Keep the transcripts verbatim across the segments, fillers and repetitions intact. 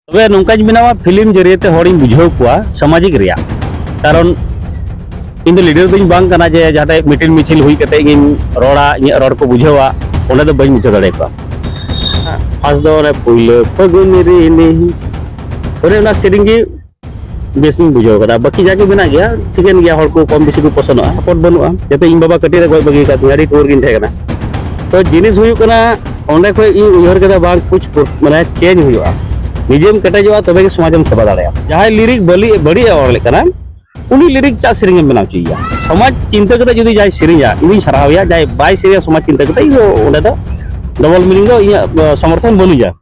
ᱛᱚᱵᱮ ᱱᱚᱝᱠᱟᱧ ᱵᱮᱱᱟᱣᱟ, ᱯᱷᱤᱞᱢ ᱡᱟᱹᱨᱤᱭᱟᱹ ᱛᱮ ᱦᱚᱲᱤᱧ ᱵᱩᱡᱷᱟᱹᱣ ᱠᱚᱣᱟ ᱥᱟᱢᱟᱡᱤᱠ ᱨᱮᱭᱟᱜ᱾ ᱠᱟᱨᱚᱱ ᱤᱧ ᱫᱚ ᱞᱤᱰᱟᱨ ᱫᱚᱧ ᱵᱟᱝ ᱠᱟᱱᱟ ᱡᱮ ᱡᱟᱦᱟᱸᱴᱷᱮᱡ ᱢᱤᱴᱤᱝ ᱢᱤᱪᱷᱤᱞ ᱦᱩᱭ ᱠᱟᱛᱮ ᱤᱧ ᱨᱚᱲᱟ, ᱤᱧᱟᱹᱜ ᱨᱚᱲ ᱠᱚ ᱵᱩᱡᱷᱟᱹᱣᱟ, ᱚᱸᱰᱮ ᱫᱚ ᱵᱟᱹᱧ ᱵᱩᱡᱷᱟᱹᱣ ᱫᱟᱲᱮᱭᱟᱠᱚᱣᱟ᱾ ᱯᱷᱟᱥᱴ ᱫᱚ ᱚᱱᱮ ᱯᱩᱭᱞᱟᱹ ᱯᱷᱟᱹᱜᱩᱱ ᱨᱤᱱᱤ, ᱚᱱᱮ ᱚᱱᱟ ᱥᱮᱨᱮᱧ ᱜᱮ ᱵᱮᱥ ᱤᱧ ᱵᱩᱡᱷᱟᱹᱣ ᱠᱟᱫᱟ᱾ ᱵᱟᱹᱠᱤ ᱡᱟ ᱜᱮ ᱢᱮᱱᱟᱜ ᱜᱮᱭᱟ, ᱴᱷᱤᱠᱟᱹᱱ ᱜᱮᱭᱟ, ᱦᱚᱲ ᱠᱚ ᱠᱚᱢ ᱵᱮᱥᱤ ᱠᱚ ᱯᱚᱥᱚᱱᱚᱜᱼᱟ᱾ ᱥᱟᱯᱳᱨᱴ ᱵᱟᱹᱱᱩᱜᱼᱟ, ᱡᱟᱛᱮ ᱤᱧ ᱵᱟᱵᱟ ᱠᱟᱹᱴᱤᱡ ᱨᱮ ᱜᱚᱡ ᱵᱟᱹᱜᱤ ᱠᱟᱫ ᱛᱤᱧᱟ, ᱟᱹᱰᱤ ᱴᱩᱣᱟᱹᱨ ᱜᱤᱧ ᱛᱟᱦᱮᱸ ᱠᱟᱱᱟ᱾ ᱛᱚ ᱡᱤᱱᱤᱥ ᱦᱩᱭᱩᱜ ᱠᱟᱱᱟ, ᱚᱸᱰᱮ ᱠᱷᱚᱡ ᱤᱧ ᱩᱭᱦᱟᱹᱨ ᱠᱮᱫᱟ, ᱵᱟᱝ, ᱠᱩᱪ ᱯᱚ-, ᱢᱟᱱᱮ ᱪᱮᱧᱡᱽ ᱦᱩᱭᱩᱜᱼᱟ᱾ ᱱᱤᱡᱮᱢ ᱠᱮᱴᱮᱡᱚᱜᱼᱟ, ᱛᱚᱵᱮ ᱜᱮ ᱥᱚᱢᱟᱡᱽ ᱮᱢ ᱥᱮᱵᱟ ᱫᱟᱲᱮᱭᱟᱜᱼᱟ᱾ ᱡᱟᱦᱟᱸᱭ ᱞᱤᱨᱤᱠ ᱵᱟᱹᱞᱤ-, ᱵᱟᱹᱲᱤᱡ ᱮ ᱨᱚᱲ ᱞᱮᱫ ᱠᱟᱱᱟ, ᱩᱱᱤ ᱞᱤᱨᱤᱠ ᱪᱟᱜ ᱥᱮᱨᱮᱧ ᱮᱢ ᱵᱮᱱᱟᱣ ᱦᱚᱪᱚᱭᱮᱭᱟ? ᱥᱚᱢᱟᱡᱽ ᱪᱤᱱᱛᱟᱹ ᱠᱟᱛᱮ ᱡᱩᱫᱤ ᱡᱟᱦᱟᱸᱭ ᱥᱮᱨᱮᱧᱟ, ᱤᱧ ᱫᱩᱧ ᱥᱟᱨᱦᱟᱣᱮᱭᱟ᱾ ᱡᱟᱦᱟᱸᱭ ᱵᱟᱭ ᱥᱮᱨᱮᱧᱟ ᱥᱚᱢᱟᱡᱽ ᱪᱤᱱᱛᱟᱹ ᱠᱟᱛᱮ, ᱤᱧ ᱫᱚ ᱚᱸᱰᱮ ᱫᱚ ᱰᱚᱵᱚᱞ ᱢᱤᱱᱤᱝ ᱫᱚ ᱤᱧᱟᱹᱜ, ᱟ, ᱥᱚᱢᱚᱨᱛᱷᱚᱱ ᱵᱟᱹᱱᱩᱧᱟ᱾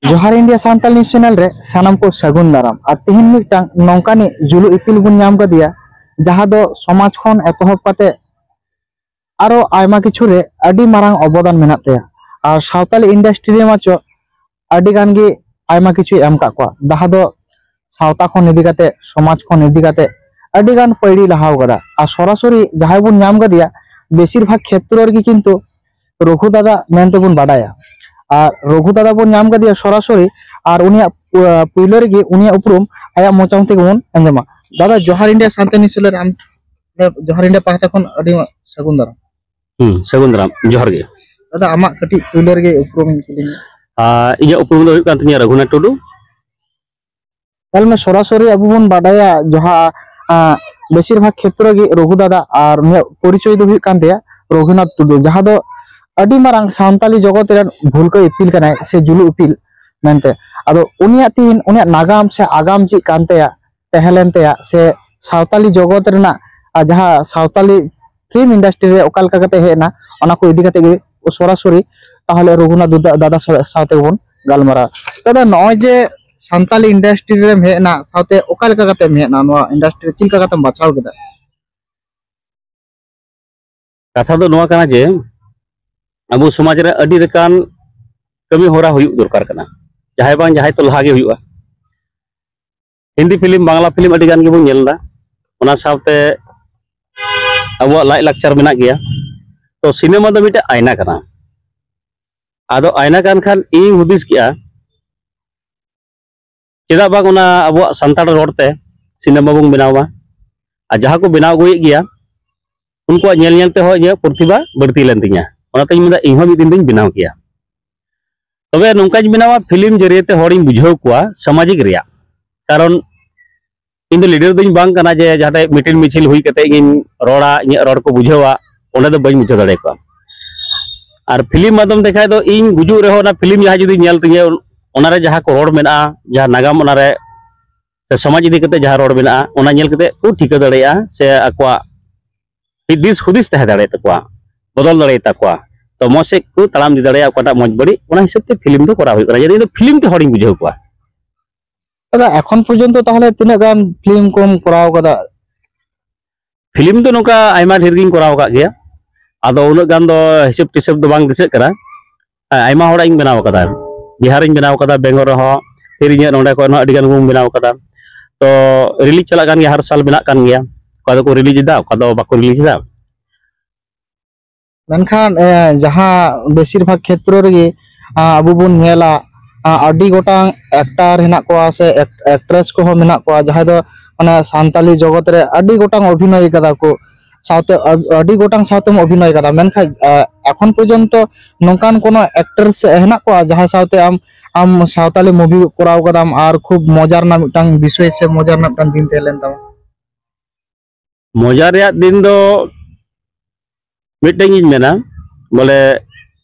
ᱡᱚᱦᱟᱨ ᱤᱱᱰᱤᱭᱟ ᱥᱟᱱᱛᱟᱲ ᱱᱤᱭᱩᱡᱽ ᱪᱮᱱᱮᱞ ᱨᱮ ᱥᱟᱱᱟᱢ ᱠᱚ ᱥᱟᱹᱜᱩᱱ ᱫᱟᱨᱟᱢ᱾ ᱟᱨ ᱛᱮᱦᱮᱧ ᱢᱤᱫᱴᱟᱝ ᱱᱚᱝᱠᱟᱱᱤᱡ ᱡᱩᱞᱩ ᱤᱯᱤᱞ ᱵᱚᱱ ᱧᱟᱢ ᱠᱟᱫᱮᱭᱟ, ᱡᱟᱦᱟᱸ ᱫᱚ ᱥᱚᱢᱟᱡᱽ ᱠᱷᱚᱱ ᱮᱛᱚᱦᱚᱵ ᱠᱟᱛᱮ ᱟᱨᱚ ᱟᱭᱢᱟ ᱠᱤᱪᱷᱩ ᱨᱮ ᱟᱹᱰᱤ ᱢᱟᱨᱟᱝ ᱚᱵᱚᱫᱟᱱ ᱢᱮᱱᱟᱜ ᱛᱟᱭᱟ᱾ ᱟᱨ ᱥᱟᱶᱛᱟᱞᱤ ᱤᱱᱰᱟᱥᱴᱨᱤ ᱨᱮ ᱢᱟᱪᱚ ᱟᱹᱰᱤ ᱜᱟᱱ ᱜᱮ ᱟᱭᱢᱟ ᱠᱤᱪᱷᱩᱭ ᱮᱢ ᱠᱟᱜ ᱠᱚᱣᱟ, ᱡᱟᱦᱟᱸ ᱫᱚ ᱥᱟᱶᱛᱟ ᱠᱷᱚᱱ ᱤᱫᱤ ᱠᱟᱛᱮ, ᱥᱚᱢᱟᱡᱽ ᱠᱷᱚᱱ ᱤᱫᱤ ᱠᱟᱛᱮ ᱟᱹᱰᱤ ᱜᱟᱱ ᱯᱟᱹᱭᱲᱤ ᱞᱟᱦᱟᱣ ᱠᱟᱫᱟ᱾ ᱟᱨ ᱥᱚᱨᱟᱥᱚᱨᱤ ᱡᱟᱦᱟᱸᱭ ᱵᱚᱱ ᱧᱟᱢ ᱠᱟᱫᱮᱭᱟ, ᱵᱮᱥᱤᱨ ᱵᱷᱟᱜᱽ ᱠᱷᱮᱛᱨᱚ ᱨᱮᱜᱮ ᱠᱤᱱᱛᱩ ᱨᱚᱜᱷᱩ ᱫᱟᱫᱟ ᱢᱮᱱᱛᱮ ᱵᱚᱱ ᱵᱟᱰᱟᱭᱟ᱾ ᱟᱨ ᱨᱚᱜᱷᱩ ᱫᱟᱫᱟ ᱵᱚᱱ ᱧᱟᱢ ᱠᱟᱫᱮᱭᱟ ᱥᱚᱨᱟᱥᱚᱨᱤ, ᱟᱨ ᱩᱱᱤᱭᱟᱜ ᱯᱩ-, ᱯᱩᱭᱞᱳ ᱨᱮᱜᱮ ᱩᱱᱤᱭᱟᱜ ᱩᱯᱨᱩᱢ ᱟᱭᱟᱜ ᱢᱚᱪᱟ ᱛᱮᱜᱮ ᱵᱚᱱ ᱟᱸᱡᱚᱢᱟ᱾ ᱫᱟᱫᱟ, ᱡᱚᱦᱟᱨ ᱤᱱᱰᱤᱭᱟ ᱥᱟᱱᱛᱟᱲ ᱱᱤᱭᱩᱡᱽ ᱪᱮᱱᱮᱞ ᱨᱮ ᱟᱢ, ᱡᱚᱦᱟᱨ ᱤᱱᱰᱤᱭᱟ ᱯᱟᱦᱴᱟ ᱠᱷᱚᱱ ᱟᱹᱰᱤ ᱥᱟᱹᱜᱩᱱ ᱫᱟᱨᱟᱢ᱾ ᱦᱩᱸ, ᱥᱟᱹᱜᱩᱱ ᱫᱟᱨᱟᱢ, ᱡᱚᱦᱟᱨ ᱜᱮ᱾ ᱫᱟᱫᱟ, ᱟᱢᱟᱜ ᱠᱟᱹᱴᱤᱡ ᱯᱩᱭᱞᱳ ᱨᱮᱜᱮ ᱩᱯᱨᱩᱢ ᱤᱧ ᱠᱩᱞᱤ ᱢᱮᱭᱟ᱾ ᱟᱨ ᱤᱧᱟᱹᱜ ᱩᱯᱨᱩᱢ ᱫᱚ ᱦᱩᱭᱩᱜ ᱠᱟᱱ ᱛᱤᱧᱟ ᱨᱚᱜᱷᱩᱱᱟᱛᱷ ᱴᱩᱰᱩ᱾ ᱛᱟᱦᱞᱮ ᱢᱟ ᱥᱚᱨᱟᱥᱚᱨᱤ ᱟᱵᱚ ᱵᱚᱱ ᱵᱟᱰᱟᱭᱟ ᱡᱟᱦᱟᱸ, ᱟᱸ, ᱵᱮᱥᱤᱨ ᱵᱷᱟᱜᱽ ᱠᱷᱮᱛᱨᱚ ᱜᱮ ᱨᱚᱜᱷᱩ ᱫᱟᱫᱟ ᱟᱨ ᱩᱱᱤᱭᱟᱜ ᱯᱚᱨᱤᱪᱚᱭ ᱫᱚ ᱦᱩᱭᱩᱜ ᱠᱟᱱ ᱛᱟᱭᱟ ᱨᱚᱜᱷᱩᱱᱟᱛᱷ ᱴᱩᱰᱩ, ᱡᱟᱦᱟᱸ ᱫᱚ ᱟᱹᱰᱤ ᱢᱟᱨᱟᱝ ᱥᱟᱱᱛᱟᱞᱤ ᱡᱚᱜᱚᱛ ᱨᱮᱱ ᱵᱷᱩᱞᱠᱟᱹ ᱤᱯᱤᱞ ᱠᱟᱱᱟᱭ ᱥᱮ ᱡᱩᱞᱩ ᱤᱯᱤᱞ ᱢᱮᱱᱛᱮ᱾ ᱟᱫᱚ ᱩᱱᱤᱭᱟᱜ ᱛᱤᱦᱤᱧ ᱩᱱᱤᱭᱟᱜ ᱱᱟᱜᱟᱢ ᱥᱮ ᱟᱜᱟᱢ ᱪᱮᱫ ᱠᱟᱱ ᱛᱟᱭᱟ, ᱛᱟᱦᱮᱸ ᱞᱮᱱ ᱛᱟᱭᱟ ᱥᱮ ᱥᱟᱶᱛᱟᱞᱤ ᱡᱚᱜᱚᱛ ᱨᱮᱱᱟᱜ, ᱟᱨ ᱡᱟᱦᱟᱸ ᱥᱟᱶᱛᱟᱞᱤ ᱯᱷᱤᱞᱢ ᱤᱱᱰᱟᱥᱴᱨᱤ ᱨᱮ ᱚᱠᱟ ᱞᱮᱠᱟ ᱠᱟᱛᱮ ᱦᱮᱡ ᱮᱱᱟ, ᱚᱱᱟ ᱠᱚ ᱤᱫᱤ ᱠᱟᱛᱮ ᱜᱮ ᱥᱚᱨᱟᱥᱚᱨᱤ ᱛᱟᱦᱚᱞᱮ ᱨᱚᱜᱷᱩᱱᱟᱛᱷ ᱫᱩᱫᱟ-, ᱫᱟᱫᱟ ᱥᱟᱶ, ᱥᱟᱶ ᱛᱮᱜᱮ ᱵᱚᱱ ᱜᱟᱞᱢᱟᱨᱟᱣᱟ᱾ ᱫᱟᱫᱟ, ᱱᱚᱜᱼᱚᱭ ᱡᱮ ᱥᱟᱱᱛᱟᱞᱤ ᱤᱱᱰᱟᱥᱴᱨᱤ ᱨᱮᱢ ᱦᱮᱡ ᱮᱱᱟ, ᱥᱟᱶᱛᱮ ᱚᱠᱟ ᱞᱮᱠᱟ ᱠᱟᱛᱮᱢ ᱦᱮᱡ ᱮᱱᱟ, ᱱᱚᱣᱟ ᱤᱱᱰᱟᱥᱴᱨᱤ ᱨᱮ ᱪᱮᱫ ᱞᱮᱠᱟ ᱠᱟᱛᱮᱢ ᱵᱟᱪᱷᱟᱣ ᱠᱮᱫᱟ? ᱠᱟᱛᱷᱟ ᱫᱚ ᱱᱚᱣᱟ ᱠᱟᱱᱟ ᱡᱮ ᱟᱵᱚ ᱥᱚᱢᱟᱡᱽ ᱨᱮ ᱟᱹᱰᱤ ᱞᱮᱠᱟᱱ ᱠᱟᱹᱢᱤ ᱦᱚᱨᱟ ᱦᱩᱭᱩᱜ ᱫᱚᱨᱠᱟᱨ ᱠᱟᱱᱟ, ᱡᱟᱦᱟᱸᱭ ᱵᱟᱝ ᱡᱟᱦᱟᱸᱭ ᱛᱚ ᱞᱟᱦᱟ ᱜᱮ ᱦᱩᱭᱩᱜᱼᱟ᱾ ᱦᱤᱱᱫᱤ ᱯᱷᱤᱞᱢ, ᱵᱟᱝᱞᱟ ᱯᱷᱤᱞᱢ ᱟᱹᱰᱤ ᱜᱟᱱ ᱜᱮᱵᱚᱱ ᱧᱮᱞ ᱮᱫᱟ, ᱚᱱᱟ ᱥᱟᱶᱛᱮ ᱟᱵᱚᱣᱟᱜ ᱞᱟᱭ ᱞᱟᱠᱪᱟᱨ ᱢᱮᱱᱟᱜ ᱜᱮᱭᱟ᱾ ᱛᱚ ᱥᱤᱱᱮᱢᱟ ᱫᱚ ᱢᱤᱫᱴᱮᱱ ᱟᱭᱱᱟ ᱠᱟᱱᱟ᱾ ᱟᱫᱚ ᱟᱭᱱᱟ ᱠᱟᱱ ᱠᱷᱟᱱ ᱤᱧ ᱦᱩᱫᱤᱥ ᱠᱮᱜᱼᱟ ᱪᱮᱫᱟᱜ ᱵᱟᱝ ᱚᱱᱟ ᱟᱵᱚᱣᱟᱜ ᱥᱟᱱᱛᱟᱲ ᱨᱚᱲ ᱛᱮ ᱥᱤᱱᱮᱢᱟ ᱵᱚᱱ ᱵᱮᱱᱟᱣ ᱢᱟ? ᱟᱨ ᱡᱟᱦᱟᱸ ᱠᱚ ᱵᱮᱱᱟᱣ ᱟᱹᱜᱩᱭᱮᱫ ᱜᱮᱭᱟ, ᱩᱱᱠᱩᱣᱟᱜ ᱧᱮᱞ ᱧᱮᱞ ᱛᱮᱦᱚᱸ ᱤᱧᱟᱹᱜ ᱯᱨᱚᱛᱤᱵᱷᱟ ᱵᱟᱹᱲᱛᱤ ᱞᱮᱱ ᱛᱤᱧᱟ᱾ ᱚᱱᱟᱛᱮᱧ ᱢᱮᱱᱫᱟ, ᱤᱧ ᱦᱚᱸ ᱢᱤᱫ ᱫᱤᱱ ᱫᱚᱧ ᱵᱮᱱᱟᱣ ᱜᱮᱭᱟ᱾ ᱛᱚᱵᱮ ᱱᱚᱝᱠᱟᱧ ᱵᱮᱱᱟᱣᱟ, ᱯᱷᱤᱞᱢ ᱡᱟᱹᱨᱤᱭᱟᱹ ᱛᱮ ᱦᱚᱲᱤᱧ ᱵᱩᱡᱷᱟᱹᱣ ᱠᱚᱣᱟ ᱥᱟᱢᱟᱡᱤᱠ ᱨᱮᱭᱟᱜ᱾ ᱠᱟᱨᱚᱱ ᱤᱧ ᱫᱚ ᱞᱤᱰᱟᱨ ᱫᱚᱧ ᱵᱟᱝ ᱠᱟᱱᱟ ᱡᱮ ᱡᱟᱦᱟᱸᱴᱷᱮᱡ ᱢᱤᱴᱤᱝ ᱢᱤᱪᱷᱤᱞ ᱦᱩᱭ ᱠᱟᱛᱮ ᱤᱧ ᱨᱚᱲᱟ, ᱤᱧᱟᱹᱜ ᱨᱚᱲ ᱠᱚ ᱵᱩᱡᱷᱟᱹᱣᱟ, ᱚᱸᱰᱮ ᱫᱚ ᱵᱟᱹᱧ ᱵᱩᱡᱷᱟᱹᱣ ᱫᱟᱲᱮᱭᱟᱠᱚᱣᱟ᱾ ᱟᱨ ᱯᱷᱤᱞᱢ ᱢᱟᱫᱽᱫᱷᱚᱢ ᱛᱮ ᱠᱷᱟᱡ ᱫᱚ ᱤᱧ ᱜᱩᱡᱩᱜ ᱨᱮᱦᱚᱸ ᱚᱱᱟ ᱯᱷᱤᱞᱢ ᱡᱟᱦᱟᱸ ᱡᱩᱫᱤ ᱧᱮᱞ ᱛᱤᱧᱟᱹ, ᱚᱱᱟᱨᱮ ᱡᱟᱦᱟᱸ ᱠᱚ ᱨᱚᱲ ᱢᱮᱱᱟᱜᱼᱟ, ᱡᱟᱦᱟᱸ ᱱᱟᱜᱟᱢ ᱚᱱᱟᱨᱮ ᱥᱮ ᱥᱚᱢᱟᱡᱽ ᱤᱫᱤ ᱠᱟᱛᱮ ᱡᱟᱦᱟᱸ ᱨᱚᱲ ᱢᱮᱱᱟᱜᱼᱟ, ᱚᱱᱟ ᱧᱮᱞ ᱠᱟᱛᱮ ᱠᱚ ᱴᱷᱤᱠᱟᱹ ᱫᱟᱲᱮᱭᱟᱜᱼᱟ ᱥᱮ ᱟᱠᱚᱣᱟᱜ ᱫᱤᱥ ᱦᱩᱫᱤᱥ ᱛᱟᱦᱮᱸ ᱫᱟᱲᱮᱭᱟᱜ ᱛᱟᱠᱚᱣᱟ, ᱵᱚᱫᱚᱞ ᱫᱟᱲᱮᱭᱟᱜ ᱛᱟᱠᱚᱣᱟ᱾ ᱛᱚ ᱢᱚᱡᱽ ᱥᱮᱫ ᱠᱚ ᱛᱟᱲᱟᱢ ᱤᱫᱤ ᱫᱟᱲᱮᱭᱟᱜᱼᱟ, ᱚᱠᱟᱴᱟᱜ ᱢᱚᱡᱽ ᱵᱟᱹᱲᱤᱡ, ᱚᱱᱟ ᱦᱤᱥᱟᱹᱵ ᱛᱮ ᱯᱷᱤᱞᱢ ᱫᱚ ᱠᱚᱨᱟᱣ ᱦᱩᱭᱩᱜ ᱠᱟᱱᱟ, ᱡᱟᱛᱮ ᱤᱧ ᱫᱚ ᱯᱷᱤᱞᱢ ᱛᱮ ᱦᱚᱲᱤᱧ ᱵᱩᱡᱷᱟᱹᱣ ᱠᱚᱣᱟ᱾ ᱫᱟᱫᱟ, ᱮᱠᱷᱚᱱ ᱯᱚᱨᱡᱚᱱᱛᱚ ᱛᱟᱦᱚᱞᱮ ᱛᱤᱱᱟᱹᱜ ᱜᱟᱱ ᱯᱷᱤᱞᱢ ᱠᱚᱢ ᱠᱚᱨᱟᱣ ᱠᱟᱫᱟ? ᱯᱷᱤᱞᱢ ᱫᱚ ᱱᱚᱝᱠᱟ ᱟᱭᱢᱟ ᱰᱷᱮᱨ ᱜᱤᱧ ᱠᱚᱨᱟᱣ ᱟᱠᱟᱫ ᱜᱮᱭᱟ, ᱟᱫᱚ ᱩᱱᱟᱹᱜ ᱜᱟᱱ ᱫᱚ ᱦᱤᱥᱟᱹᱵ ᱴᱤᱥᱟᱹᱵ ᱫᱚ ᱵᱟᱝ ᱫᱤᱥᱟᱹᱜ ᱠᱟᱱᱟ᱾ ᱦᱮᱸ, ᱟᱭᱢᱟ ᱦᱚᱲᱟᱜ ᱤᱧ ᱵᱮᱱᱟᱣ ᱟᱠᱟᱫᱟ, ᱵᱤᱦᱟᱨ ᱤᱧ ᱵᱮᱱᱟᱣ ᱟᱠᱟᱫᱟ, ᱵᱮᱝᱜᱚᱞ ᱨᱮᱦᱚᱸ, ᱯᱷᱤᱨ ᱤᱧᱟᱹᱜ ᱱᱚᱰᱮ ᱠᱷᱚᱱ ᱦᱚᱸ ᱟᱹᱰᱤ ᱜᱟᱱ ᱵᱚᱱ ᱵᱮᱱᱟᱣ ᱟᱠᱟᱫᱟ᱾ ᱛᱚ ᱨᱤᱞᱤᱡᱽ ᱪᱟᱞᱟᱜ ᱠᱟᱱ ᱜᱮᱭᱟ, ᱦᱟᱨ ᱥᱟᱞ ᱵᱮᱱᱟᱜ ᱠᱟᱱ ᱜᱮᱭᱟ, ᱚᱠᱟ ᱫᱚᱠᱚ ᱨᱤᱞᱤᱡᱽ ᱮᱫᱟ, ᱚᱠᱟ ᱫᱚ ᱵᱟᱠᱚ ᱨᱤᱞᱤᱡᱽ ᱮᱫᱟ᱾ ᱢᱮᱱᱠᱷᱟᱱ ᱮ, ᱡᱟᱦᱟᱸ ᱵᱮᱥᱤᱨ ᱵᱷᱟᱜᱽ ᱠᱷᱮᱛᱨᱚ ᱨᱮᱜᱮ ᱟ, ᱟᱵᱚ ᱵᱚᱱ ᱧᱮᱞᱟ, ᱟ, ᱟᱹᱰᱤ ᱜᱚᱴᱟᱝ ᱮᱠᱴᱟᱨ ᱦᱮᱱᱟᱜ ᱠᱚᱣᱟ ᱥᱮ ᱮᱠ- ᱮᱠᱴᱨᱮᱥ ᱠᱚᱦᱚᱸ ᱢᱮᱱᱟᱜ ᱠᱚᱣᱟ, ᱡᱟᱦᱟᱸᱭ ᱫᱚ ᱢᱟᱱᱮ ᱥᱟᱱᱛᱟᱞᱤ ᱡᱚᱜᱚᱛ ᱨᱮ ᱟᱹᱰᱤ ᱜᱚᱴᱟᱝ ᱚᱵᱷᱤᱱᱚᱭ ᱠᱟᱫᱟ ᱠᱚ, ᱥᱟᱶᱛᱮ ᱟ- ᱟᱹᱰᱤ ᱜᱚᱴᱟᱝ ᱥᱟᱶᱛᱮᱢ ᱚᱵᱷᱤᱱᱚᱭ ᱠᱟᱫᱟ, ᱢᱮᱱᱠᱷᱟᱱ ᱟ, ᱮᱠᱷᱚᱱ ᱯᱚᱨᱡᱚᱱᱛᱚ ᱱᱚᱝᱠᱟᱱ ᱠᱳᱱᱳ ᱮᱠᱴᱨᱮᱥ ᱦᱮᱱᱟᱜ ᱠᱚᱣᱟ ᱡᱟᱦᱟᱸᱭ ᱥᱟᱶᱛᱮ ᱟᱢ ᱟᱢ ᱥᱟᱶᱛᱟᱞᱤ ᱢᱩᱵᱷᱤ ᱠᱚᱨᱟᱣ ᱠᱟᱫᱟᱢ ᱟᱨ ᱠᱷᱩᱵ ᱢᱚᱡᱟ ᱨᱮᱱᱟᱜ ᱢᱤᱫᱴᱟᱝ ᱵᱤᱥᱚᱭ ᱥᱮ ᱢᱚᱡᱟ ᱨᱮᱱᱟᱜ ᱢᱤᱫᱴᱟᱝ ᱫᱤᱱ ᱛᱟᱦᱮᱸ ᱞᱮᱱ ᱛᱟᱢᱟ? ᱢᱚᱡᱟ ᱨᱮᱭᱟᱜ ᱫᱤᱱ ᱫᱚ ᱢᱤᱫᱴᱮᱱ ᱜᱤᱧ ᱢᱮᱱᱟ, ᱵᱚᱞᱮ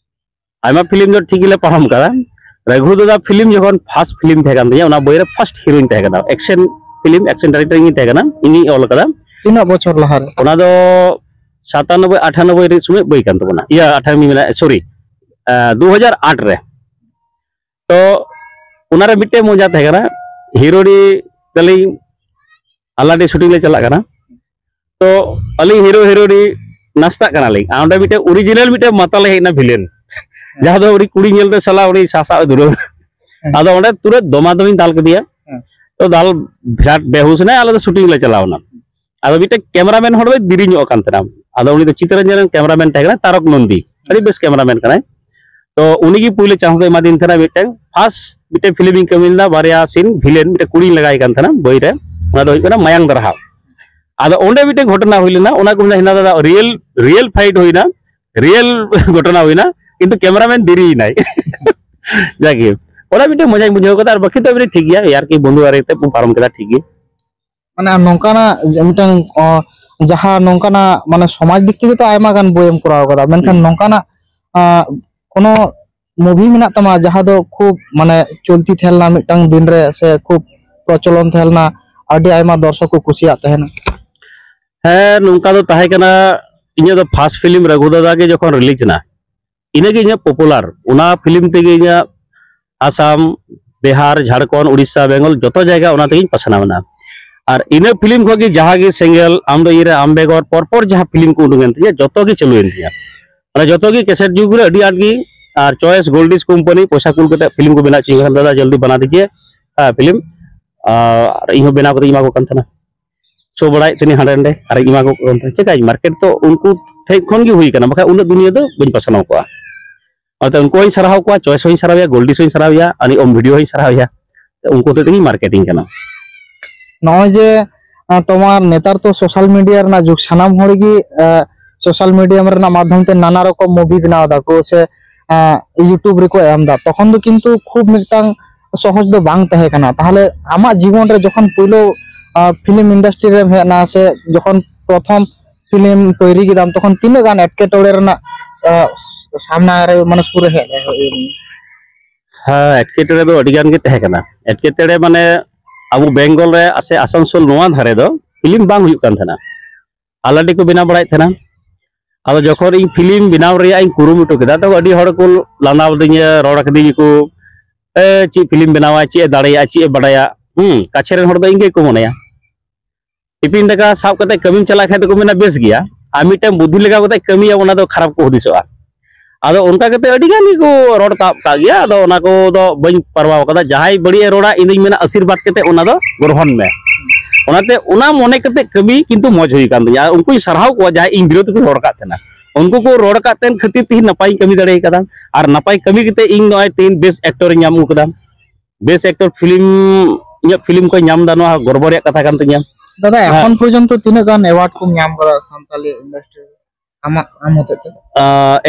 ᱟᱭᱢᱟ ᱯᱷᱤᱞᱢ ᱫᱚ ᱴᱷᱤᱠ ᱜᱮᱞᱮ ᱯᱟᱨᱚᱢ ᱠᱟᱫᱟ᱾ ᱨᱟᱹᱜᱷᱩ ᱫᱟᱫᱟ ᱯᱷᱤᱞᱢ ᱡᱚᱠᱷᱚᱱ ᱯᱷᱟᱥᱴ ᱯᱷᱤᱞᱢ ᱛᱟᱦᱮᱸ ᱠᱟᱱ ᱛᱤᱧᱟᱹ, ᱚᱱᱟ ᱵᱳᱭ ᱨᱮ ᱯᱷᱟᱥᱴ ᱦᱤᱨᱳᱧ ᱛᱟᱦᱮᱸ ᱠᱟᱱᱟ, ᱮᱠᱥᱮᱱ ᱯᱷᱤᱞᱢ, ᱮᱠᱥᱮᱱ ᱰᱟᱭᱨᱮᱠᱴᱚᱨ ᱤᱧ ᱛᱟᱦᱮᱸ ᱠᱟᱱᱟ, ᱤᱧᱤᱧ ᱚᱞ ᱠᱟᱫᱟ᱾ ᱛᱤᱱᱟᱹᱜ ᱵᱚᱪᱷᱚᱨ ᱞᱟᱦᱟᱨᱮ? ᱚᱱᱟ ᱫᱚ ᱥᱟᱛᱟᱱᱚᱵᱵᱳᱭ ᱟᱴᱷᱟᱱᱚᱵᱵᱳᱭ ᱨᱮ ᱥᱚᱢᱚᱭ ᱵᱳᱭ ᱠᱟᱱ ᱛᱟᱵᱚᱱᱟ, ᱤᱭᱟᱹ ᱟᱴᱷᱟᱱᱚᱵᱵᱳᱭ ᱢᱮᱱᱟ, ᱥᱚᱨᱤ, ᱫᱩ ᱦᱟᱡᱟᱨ ᱟᱴ ᱨᱮ᱾ ᱛᱚ ᱚᱱᱟᱨᱮ ᱢᱤᱫᱴᱮᱡ ᱢᱚᱡᱟ ᱛᱟᱦᱮᱸ ᱠᱟᱱᱟ, ᱦᱤᱨᱳᱰᱤ ᱛᱟᱹᱞᱤᱧ ᱟᱞᱟᱰᱤ ᱥᱩᱴᱤᱝ ᱞᱮ ᱪᱟᱞᱟᱜ ᱠᱟᱱᱟ᱾ ᱛᱚ ᱟᱹᱞᱤᱧ ᱦᱤᱨᱳ ᱦᱤᱨᱳᱰᱤ ᱱᱟᱥᱛᱟᱜ ᱠᱟᱱᱟᱞᱤᱧ, ᱟᱨ ᱚᱸᱰᱮ ᱢᱤᱫᱴᱮᱡ ᱚᱨᱤᱡᱤᱱᱟᱞ ᱢᱤᱫᱴᱮᱡ ᱢᱟᱛᱟᱞᱮ ᱦᱮᱡ ᱮᱱᱟ, ᱵᱷᱤᱞᱮᱱ, ᱡᱟᱦᱟᱸ ᱫᱚ ᱩᱱᱤ ᱠᱩᱲᱤ ᱧᱮᱞᱛᱮ ᱥᱟᱞᱟ ᱩᱱᱤ ᱥᱟᱥᱟᱵ ᱮ ᱫᱷᱩᱨᱟᱹᱣ ᱮᱱᱟ᱾ ᱦᱮᱸ᱾ ᱟᱫᱚ ᱚᱸᱰᱮ ᱛᱩᱨᱟᱹᱛ ᱫᱚᱢᱟ ᱫᱚᱢᱤᱧ ᱫᱟᱞ ᱠᱮᱫᱮᱭᱟ᱾ ᱦᱮᱸ᱾ ᱛᱚ ᱫᱟᱞ ᱵᱤᱨᱟᱴ ᱵᱮᱦᱩᱥ ᱮᱱᱟᱭ, ᱟᱞᱮ ᱫᱚ ᱥᱩᱴᱤᱝ ᱞᱮ ᱪᱟᱞᱟᱣ ᱮᱱᱟ᱾ ᱟᱫᱚ ᱢᱤᱫᱴᱮᱡ ᱠᱮᱢᱨᱟᱢᱮᱱ ᱦᱚᱲ ᱫᱚᱭ ᱫᱮᱨᱤ ᱧᱚᱜ ᱟᱠᱟᱱ ᱛᱟᱦᱮᱱᱟ, ᱟᱫᱚ ᱩᱱᱤ ᱫᱚ ᱪᱤᱛᱨᱚᱱᱡᱚᱱ ᱨᱮᱱ ᱠᱮᱢᱨᱟᱢᱮᱱ ᱛᱟᱦᱮᱸ ᱠᱟᱱᱟᱭ, ᱛᱟᱨᱚᱠ ᱱᱚᱱᱫᱤ, ᱟᱹᱰᱤ ᱵᱮᱥ ᱠᱮᱢᱨᱟᱢᱮᱱ ᱠᱟᱱᱟᱭ᱾ ᱛᱚ ᱩᱱᱤᱜᱮ ᱯᱩᱭᱞᱩ ᱪᱟᱱᱥ ᱫᱚ ᱮᱢᱟᱫᱤᱧ ᱛᱟᱦᱮᱱᱟ ᱢᱤᱫᱴᱮᱱ᱾ ᱯᱷᱟᱨᱥᱴ ᱢᱤᱫᱴᱮᱱ ᱯᱷᱤᱞᱢ ᱤᱧ ᱠᱟᱹᱢᱤ ᱞᱮᱫᱟ, ᱵᱟᱨᱭᱟ ᱥᱤᱱ ᱵᱷᱤᱞᱮᱱ, ᱢᱤᱫᱴᱮᱱ ᱠᱩᱲᱤᱧ ᱞᱟᱜᱟᱭ ᱠᱟᱱ ᱛᱟᱦᱮᱱᱟ ᱵᱳᱭ ᱨᱮ, ᱚᱱᱟ ᱫᱚ ᱦᱩᱭᱩᱜ ᱠᱟᱱᱟ ᱢᱟᱭᱟᱝ ᱫᱟᱨᱦᱟ᱾ ᱟᱫᱚ ᱚᱸᱰᱮ ᱢᱤᱫᱴᱮᱱ ᱜᱷᱚᱴᱚᱱᱟ ᱦᱩᱭ ᱞᱮᱱᱟ, ᱚᱱᱟ ᱠᱚ ᱢᱮᱱᱟ ᱦᱮᱱᱟ ᱫᱟᱫᱟ ᱨᱤᱭᱮᱞ, ᱨᱤᱭᱮᱞ ᱯᱷᱟᱭᱤᱴ ᱦᱩᱭᱱᱟ, ᱨᱤᱭᱮᱞ ᱜᱷᱚᱴᱚᱱᱟ ᱦᱩᱭᱱᱟ, ᱠᱤᱱᱛᱩ ᱠᱮᱢᱮᱨᱟᱢᱮᱱ ᱫᱮᱨᱤᱭᱮᱱᱟᱭ᱾ ᱡᱟᱜᱮ ᱚᱱᱟ ᱢᱤᱫᱴᱮᱱ ᱢᱚᱡᱟᱧ ᱵᱩᱡᱷᱟᱹᱣ ᱠᱟᱫᱟ, ᱟᱨ ᱵᱟᱹᱠᱤ ᱫᱚ ᱮᱢᱱᱤ ᱴᱷᱤᱠ ᱜᱮᱭᱟ, ᱟᱨᱠᱤ ᱵᱚᱱᱫᱷᱩ ᱟᱨᱮ ᱛᱮ ᱵᱚ ᱯᱟᱨᱚᱢ ᱠᱮᱫᱟ, ᱴᱷᱤᱠ ᱜᱮ᱾ ᱢᱟᱱᱮ ᱟᱨ ᱱᱚᱝᱠᱟᱱᱟᱜ ᱡᱮ ᱢᱤᱫᱴᱟᱝ ᱚ, ᱡᱟᱦᱟᱸ ᱱᱚᱝᱠᱟᱱᱟᱜ ᱢᱟᱱᱮ ᱥᱚᱢᱟᱡᱽ ᱫᱤᱠ ᱛᱷᱮᱠᱮ ᱛᱚ ᱟᱭᱢᱟ ᱜᱟᱱ ᱵᱳᱭᱮᱢ ᱠᱚᱨᱟᱣ ᱠᱟᱫᱟ, ᱢᱮᱱᱠᱷᱟᱱ ᱦᱩᱸ᱾ ᱱᱚᱝᱠᱟᱱᱟᱜ ᱟᱸ, ᱠᱳᱱᱳ ᱢᱩᱵᱷᱤ ᱢᱮᱱᱟᱜ ᱛᱟᱢᱟ ᱡᱟᱦᱟᱸ ᱫᱚ ᱠᱷᱩᱵ ᱢᱟᱱᱮ ᱪᱚᱞᱛᱤ ᱛᱟᱦᱮᱸ ᱞᱮᱱᱟ ᱢᱤᱫᱴᱟᱝ ᱫᱤᱱ ᱨᱮ, ᱥᱮ ᱠᱷᱩᱵ ᱯᱨᱚᱪᱚᱞᱚᱱ ᱛᱟᱦᱮᱸ ᱞᱮᱱᱟ, ᱟᱹᱰᱤ ᱟᱭᱢᱟ ᱫᱚᱨᱥᱚᱠ ᱠᱚ ᱠᱩᱥᱤᱭᱟᱜ ᱛᱟᱦᱮᱱᱟ? ᱦᱮᱸ, ᱱᱚᱝᱠᱟ ᱫᱚ ᱛᱟᱦᱮᱸ ᱠᱟᱱᱟ, ᱤᱧᱟᱹᱜ ᱫᱚ ᱯᱷᱟᱥᱴ ᱯᱷᱤᱞᱢ ᱨᱟᱹᱜᱷᱩ ᱫᱟᱫᱟ ᱜᱮ ᱡᱚᱠᱷᱚᱱ ᱨᱤᱞᱤᱡᱽ ᱮᱱᱟ, ᱤᱱᱟᱹᱜᱮ ᱤᱧᱟᱹᱜ ᱯᱚᱯᱩᱞᱟᱨ, ᱚᱱᱟ ᱯᱷᱤᱞᱢ ᱛᱮᱜᱮ ᱤᱧᱟᱹᱜ ᱟᱥᱟᱢ, ᱵᱤᱦᱟᱨ, ᱡᱷᱟᱲᱠᱷᱚᱸᱰ, ᱩᱲᱤᱥᱥᱟ, ᱵᱮᱝᱜᱚᱞ, ᱡᱚᱛᱚ ᱡᱟᱭᱜᱟ ᱚᱱᱟ ᱛᱮᱜᱮᱧ ᱯᱟᱥᱱᱟᱣ ᱮᱱᱟ᱾ ᱟᱨ ᱤᱱᱟᱹ ᱯᱷᱤᱞᱢ ᱠᱷᱚᱱ ᱜᱮ ᱡᱟᱦᱟᱸ ᱜᱮ ᱥᱮᱸᱜᱮᱞ, ᱟᱢ ᱫᱚ ᱤᱧᱨᱮ, ᱟᱢ ᱵᱮᱜᱚᱨ, ᱯᱚᱨᱯᱚᱨ ᱡᱟᱦᱟᱸ ᱯᱷᱤᱞᱢ ᱠᱚ ᱩᱰᱩᱠᱮᱱ ᱛᱤᱧᱟ, ᱡᱚᱛᱚ ᱜᱮ ᱪᱟᱹᱞᱩᱭᱮᱱ ᱛᱤᱧᱟ᱾ ᱢᱟᱱᱮ ᱡᱚᱛᱚ ᱜᱮ ᱠᱮᱥᱮᱴ ᱡᱩᱜᱽ ᱨᱮ ᱟᱹᱰᱤ ᱟᱸᱴ ᱜᱮ, ᱟᱨ ᱪᱚᱭᱮᱥ ᱜᱳᱞᱰᱤᱥ ᱠᱳᱢᱯᱟᱱᱤ ᱯᱚᱭᱥᱟ ᱠᱩᱞ ᱠᱟᱛᱮ ᱯᱷᱤᱞᱢ ᱠᱚ ᱵᱮᱱᱟᱣ ᱦᱚᱪᱚᱧ ᱠᱟᱱ ᱛᱟᱦᱮᱸᱱᱟ, ᱫᱟᱫᱟ ᱡᱚᱞᱫᱤ ᱵᱟᱱᱟ ᱫᱤᱡᱤᱭᱮ, ᱦᱮᱸ, ᱯᱷᱤᱞᱢ᱾ ᱟᱨ ᱤᱧ ᱦᱚᱸ ᱵᱮᱱᱟᱣ ᱠᱟᱛᱮᱧ ᱮᱢᱟ ᱠᱚ ᱠᱟᱱ ᱛᱟᱦᱮᱸᱱᱟ, ᱥᱳ ᱵᱟᱲᱟᱭᱮᱫ ᱛᱟᱦᱮᱱᱤᱧ ᱦᱟᱸᱰᱮ ᱱᱟᱰᱮ, ᱟᱨ ᱤᱧ ᱮᱢᱟ ᱠᱚ ᱠᱟᱱ ᱛᱟᱦᱮᱸᱱᱟ᱾ ᱪᱮᱠᱟᱹᱧ, ᱢᱟᱨᱠᱮᱴ ᱫᱚ ᱩᱱᱠᱩ ᱴᱷᱮᱡ ᱠᱷᱚᱱ ᱜᱮ ᱦᱩᱭ ᱠᱟᱱᱟ, ᱵᱟᱠᱷᱟᱱ ᱩᱱᱟᱹᱜ ᱫᱩᱱᱤᱭᱟᱹ ᱫᱚ ᱵᱟᱹᱧ ᱯᱟᱥᱱᱟᱣ ᱠᱚᱜᱼᱟ᱾ ᱚᱱᱟᱛᱮ ᱩᱱᱠᱩ ᱦᱚᱸᱧ ᱥᱟᱨᱦᱟᱣ ᱠᱚᱣᱟ, ᱪᱚᱭᱮᱥ ᱦᱚᱸᱧ ᱥᱟᱨᱦᱟᱣᱮᱭᱟ, ᱜᱳᱞᱰᱤᱥ ᱦᱚᱸᱧ ᱥᱟᱨᱦᱟᱣᱮᱭᱟ, ᱟᱨ ᱚᱢ ᱵᱷᱤᱰᱤᱭᱳ ᱦᱚᱸᱧ ᱥᱟᱨᱦᱟᱣᱮᱭᱟ᱾ ᱩᱱᱠᱩ ᱦᱚᱛᱮᱡ ᱛᱮᱜᱮᱧ ᱢᱟᱨᱠᱮᱴᱤᱝ ᱠᱟᱱᱟ᱾ ᱱᱚᱜᱼᱚᱭ ᱡᱮ ᱟᱸ, ᱛᱳᱢᱟᱨ ᱱᱮᱛᱟᱨ ᱛᱚ ᱥᱳᱥᱟᱞ ᱢᱤᱰᱤᱭᱟ ᱨᱮᱱᱟᱜ ᱡᱩᱜᱽ, ᱥᱟᱱᱟᱢ ᱦᱚᱲ ᱜᱮ ᱥᱳᱥᱟᱞ ᱢᱤᱰᱤᱭᱟ ᱨᱮᱱᱟᱜ ᱢᱟᱫᱽᱫᱷᱚᱢ ᱛᱮ ᱱᱟᱱᱟ ᱨᱚᱠᱚᱢ ᱢᱩᱵᱷᱤ ᱵᱮᱱᱟᱣ ᱫᱟᱠᱚ, ᱥᱮ ᱤᱭᱩᱴᱩᱵᱽ ᱨᱮᱠᱚ ᱮᱢ ᱮᱫᱟ, ᱛᱚᱠᱷᱚᱱ ᱫᱚ ᱠᱤᱱᱛᱩ ᱠᱷᱩᱵ ᱢᱤᱫᱴᱟᱝ ᱥᱚᱦᱚᱡ ᱫᱚ ᱵᱟᱝ ᱛᱟᱦᱮᱸ ᱠᱟᱱᱟ᱾ ᱛᱟᱦᱚᱞᱮ ᱟᱢᱟᱜ ᱡᱤᱵᱚᱱ ᱨᱮ ᱡᱚᱠᱷᱚᱱ ᱯᱳᱭᱞᱳ ᱯᱷᱤᱞᱢ ᱤᱱᱰᱟᱥᱴᱨᱤ ᱨᱮᱢ ᱦᱮᱡ ᱮᱱᱟ, ᱥᱮ ᱡᱚᱠᱷᱚᱱ ᱯᱨᱚᱛᱷᱚᱢ ᱯᱷᱤᱞᱢ ᱛᱳᱭᱨᱤ ᱠᱮᱫᱟᱢ, ᱛᱚᱠᱷᱚᱱ ᱛᱤᱱᱟᱹᱜ ᱜᱟᱱ ᱮᱴᱠᱮᱴᱚᱬᱮ ᱨᱮᱱᱟᱜ ᱟᱸ, ᱥᱟᱢᱱᱟ ᱨᱮ, ᱢᱟᱱᱮ ᱥᱩᱨ ᱨᱮ ᱦᱮᱡ ᱦᱩᱭ ᱞᱮᱱᱟ? ᱦᱮᱸ, ᱮᱴᱠᱮᱴᱚᱬᱮ ᱫᱚ ᱟᱹᱰᱤ ᱜᱟᱱ ᱜᱮ ᱛᱟᱦᱮᱸ ᱠᱟᱱᱟ᱾ ᱮᱴᱠᱮᱴᱚᱬᱮ ᱢᱟᱱᱮ ᱟᱵᱚ ᱵᱮᱝᱜᱚᱞ ᱨᱮ ᱥᱮ ᱟᱥᱟᱱᱥᱳᱞ ᱱᱚᱣᱟ ᱫᱷᱟᱨᱮ ᱫᱚ ᱯᱷᱤᱞᱢ ᱵᱟᱝ ᱦᱩᱭᱩᱜ ᱠᱟᱱ ᱛᱟᱦᱮᱱᱟ, ᱟᱞᱟᱰᱤ ᱠᱚ ᱵᱮᱱᱟᱣ ᱵᱟᱲᱟᱭᱮᱫ ᱛᱟᱦᱮᱱᱟ᱾ ᱟᱫᱚ ᱡᱚᱠᱷᱚᱱ ᱤᱧ ᱯᱷᱤᱞᱢ ᱵᱮᱱᱟᱣ ᱨᱮᱭᱟᱜ ᱤᱧ ᱠᱩᱨᱩᱢᱩᱴᱩ ᱠᱮᱫᱟ, ᱛᱚ ᱟᱹᱰᱤ ᱦᱚᱲ ᱠᱚ ᱞᱟᱸᱫᱟ ᱟᱹᱫᱤᱧᱟ, ᱨᱚᱲ ᱠᱟᱹᱫᱤᱧᱟ ᱠᱚ, "ᱮ, ᱪᱮᱫ ᱯᱷᱤᱞᱢ ᱵᱮᱱᱟᱣᱟ, ᱪᱮᱫ ᱮ ᱫᱟᱲᱮᱭᱟᱜᱼᱟ, ᱪᱮᱫ ᱮ ᱵᱟᱲᱟᱭᱟ?" ᱦᱩᱸ, ᱠᱟᱪᱷᱮ ᱨᱮᱱ ᱦᱚᱲ ᱫᱚ ᱤᱧ ᱜᱮᱠᱚ ᱢᱚᱱᱮᱭᱟ᱾ ᱴᱤᱯᱤᱱ ᱫᱟᱠᱟ ᱥᱟᱵ ᱠᱟᱛᱮ ᱠᱟᱹᱢᱤᱢ ᱪᱟᱞᱟᱜ ᱠᱷᱟᱡ ᱫᱚᱠᱚ ᱢᱮᱱᱟ ᱵᱮᱥ ᱜᱮᱭᱟ, ᱟᱨ ᱢᱤᱫᱴᱮᱱ ᱵᱩᱫᱽᱫᱷᱤ ᱞᱟᱜᱟᱣ ᱠᱟᱛᱮ ᱠᱟᱹᱢᱤᱭᱟ, ᱚᱱᱟ ᱫᱚ ᱠᱷᱟᱨᱟᱯ ᱠᱚ ᱦᱩᱫᱤᱥᱚᱜᱼᱟ᱾ ᱟᱫᱚ ᱚᱱᱠᱟ ᱠᱟᱛᱮ ᱟᱹᱰᱤ ᱜᱟᱱ ᱜᱮᱠᱚ ᱨᱚᱲ ᱛᱟᱵ ᱠᱟᱜ ᱜᱮᱭᱟ, ᱟᱫᱚ ᱚᱱᱟ ᱠᱚᱫᱚ ᱵᱟᱹᱧ ᱯᱟᱨᱣᱟ ᱠᱟᱫᱟ᱾ ᱡᱟᱦᱟᱸᱭ ᱵᱟᱹᱲᱤᱡ ᱮ ᱨᱚᱲᱟ, ᱤᱧ ᱫᱩᱧ ᱢᱮᱱᱟ ᱟᱥᱤᱨᱵᱟᱫᱽ ᱠᱟᱛᱮ ᱚᱱᱟ ᱫᱚ ᱜᱨᱚᱦᱚᱱ ᱢᱮ᱾ ᱚᱱᱟᱛᱮ ᱚᱱᱟ ᱢᱚᱱᱮ ᱠᱟᱛᱮ ᱠᱟᱹᱢᱤ ᱠᱤᱱᱛᱩ ᱢᱚᱡᱽ ᱦᱩᱭ ᱠᱟᱱ ᱛᱤᱧᱟ, ᱟᱨ ᱩᱱᱠᱩᱧ ᱥᱟᱨᱦᱟᱣ ᱠᱚᱣᱟ ᱡᱟᱦᱟᱸᱭ ᱤᱧ ᱵᱤᱨᱳᱫᱷ ᱠᱚ ᱨᱚᱲ ᱠᱟᱜ ᱛᱟᱦᱮᱱᱟ᱾ ᱩᱱᱠᱩ ᱠᱚ ᱨᱚᱲ ᱟᱠᱟᱫ ᱛᱮ ᱠᱷᱟᱹᱛᱤᱨ ᱛᱮᱦᱤᱧ ᱱᱟᱯᱟᱭ ᱤᱧ ᱠᱟᱹᱢᱤ ᱫᱟᱲᱮ ᱠᱟᱫᱟ᱾ ᱟᱨ ᱱᱟᱯᱟᱭ ᱠᱟᱹᱢᱤ ᱠᱟᱛᱮ ᱤᱧ ᱱᱚᱜᱼᱚᱭ ᱛᱮᱦᱤᱧ ᱵᱮᱥᱴ ᱮᱠᱴᱚᱨ ᱤᱧ ᱧᱟᱢ ᱟᱹᱜᱩ ᱠᱟᱫᱟ᱾ ᱵᱮᱥᱴ ᱮᱠᱴᱚᱨ ᱯᱷᱤᱞᱢ, ᱤᱧᱟᱹᱜ ᱯᱷᱤᱞᱢ ᱠᱚ ᱧᱟᱢ ᱮᱫᱟ, ᱱᱚᱣᱟ ᱜᱚᱨᱵᱚ ᱨᱮᱭᱟᱜ ᱠᱟᱛᱷᱟ ᱠᱟᱱ ᱛᱤᱧᱟᱹ᱾ ᱫᱟᱫᱟ, ᱦᱮᱸ᱾ ᱮᱠᱷᱚᱱ ᱯᱚᱨᱡᱚᱱᱛᱚ ᱛᱤᱱᱟᱹᱜ ᱜᱟᱱ ᱮᱣᱟᱨᱰ ᱠᱚᱢ ᱧᱟᱢ ᱠᱟᱫᱟ ᱥᱟᱱᱛᱟᱞᱤ ᱤᱱᱰᱟᱥᱴᱨᱤ ᱨᱮ? ᱟᱢᱟᱜ, ᱟᱢ ᱦᱚᱛᱮᱛᱮ?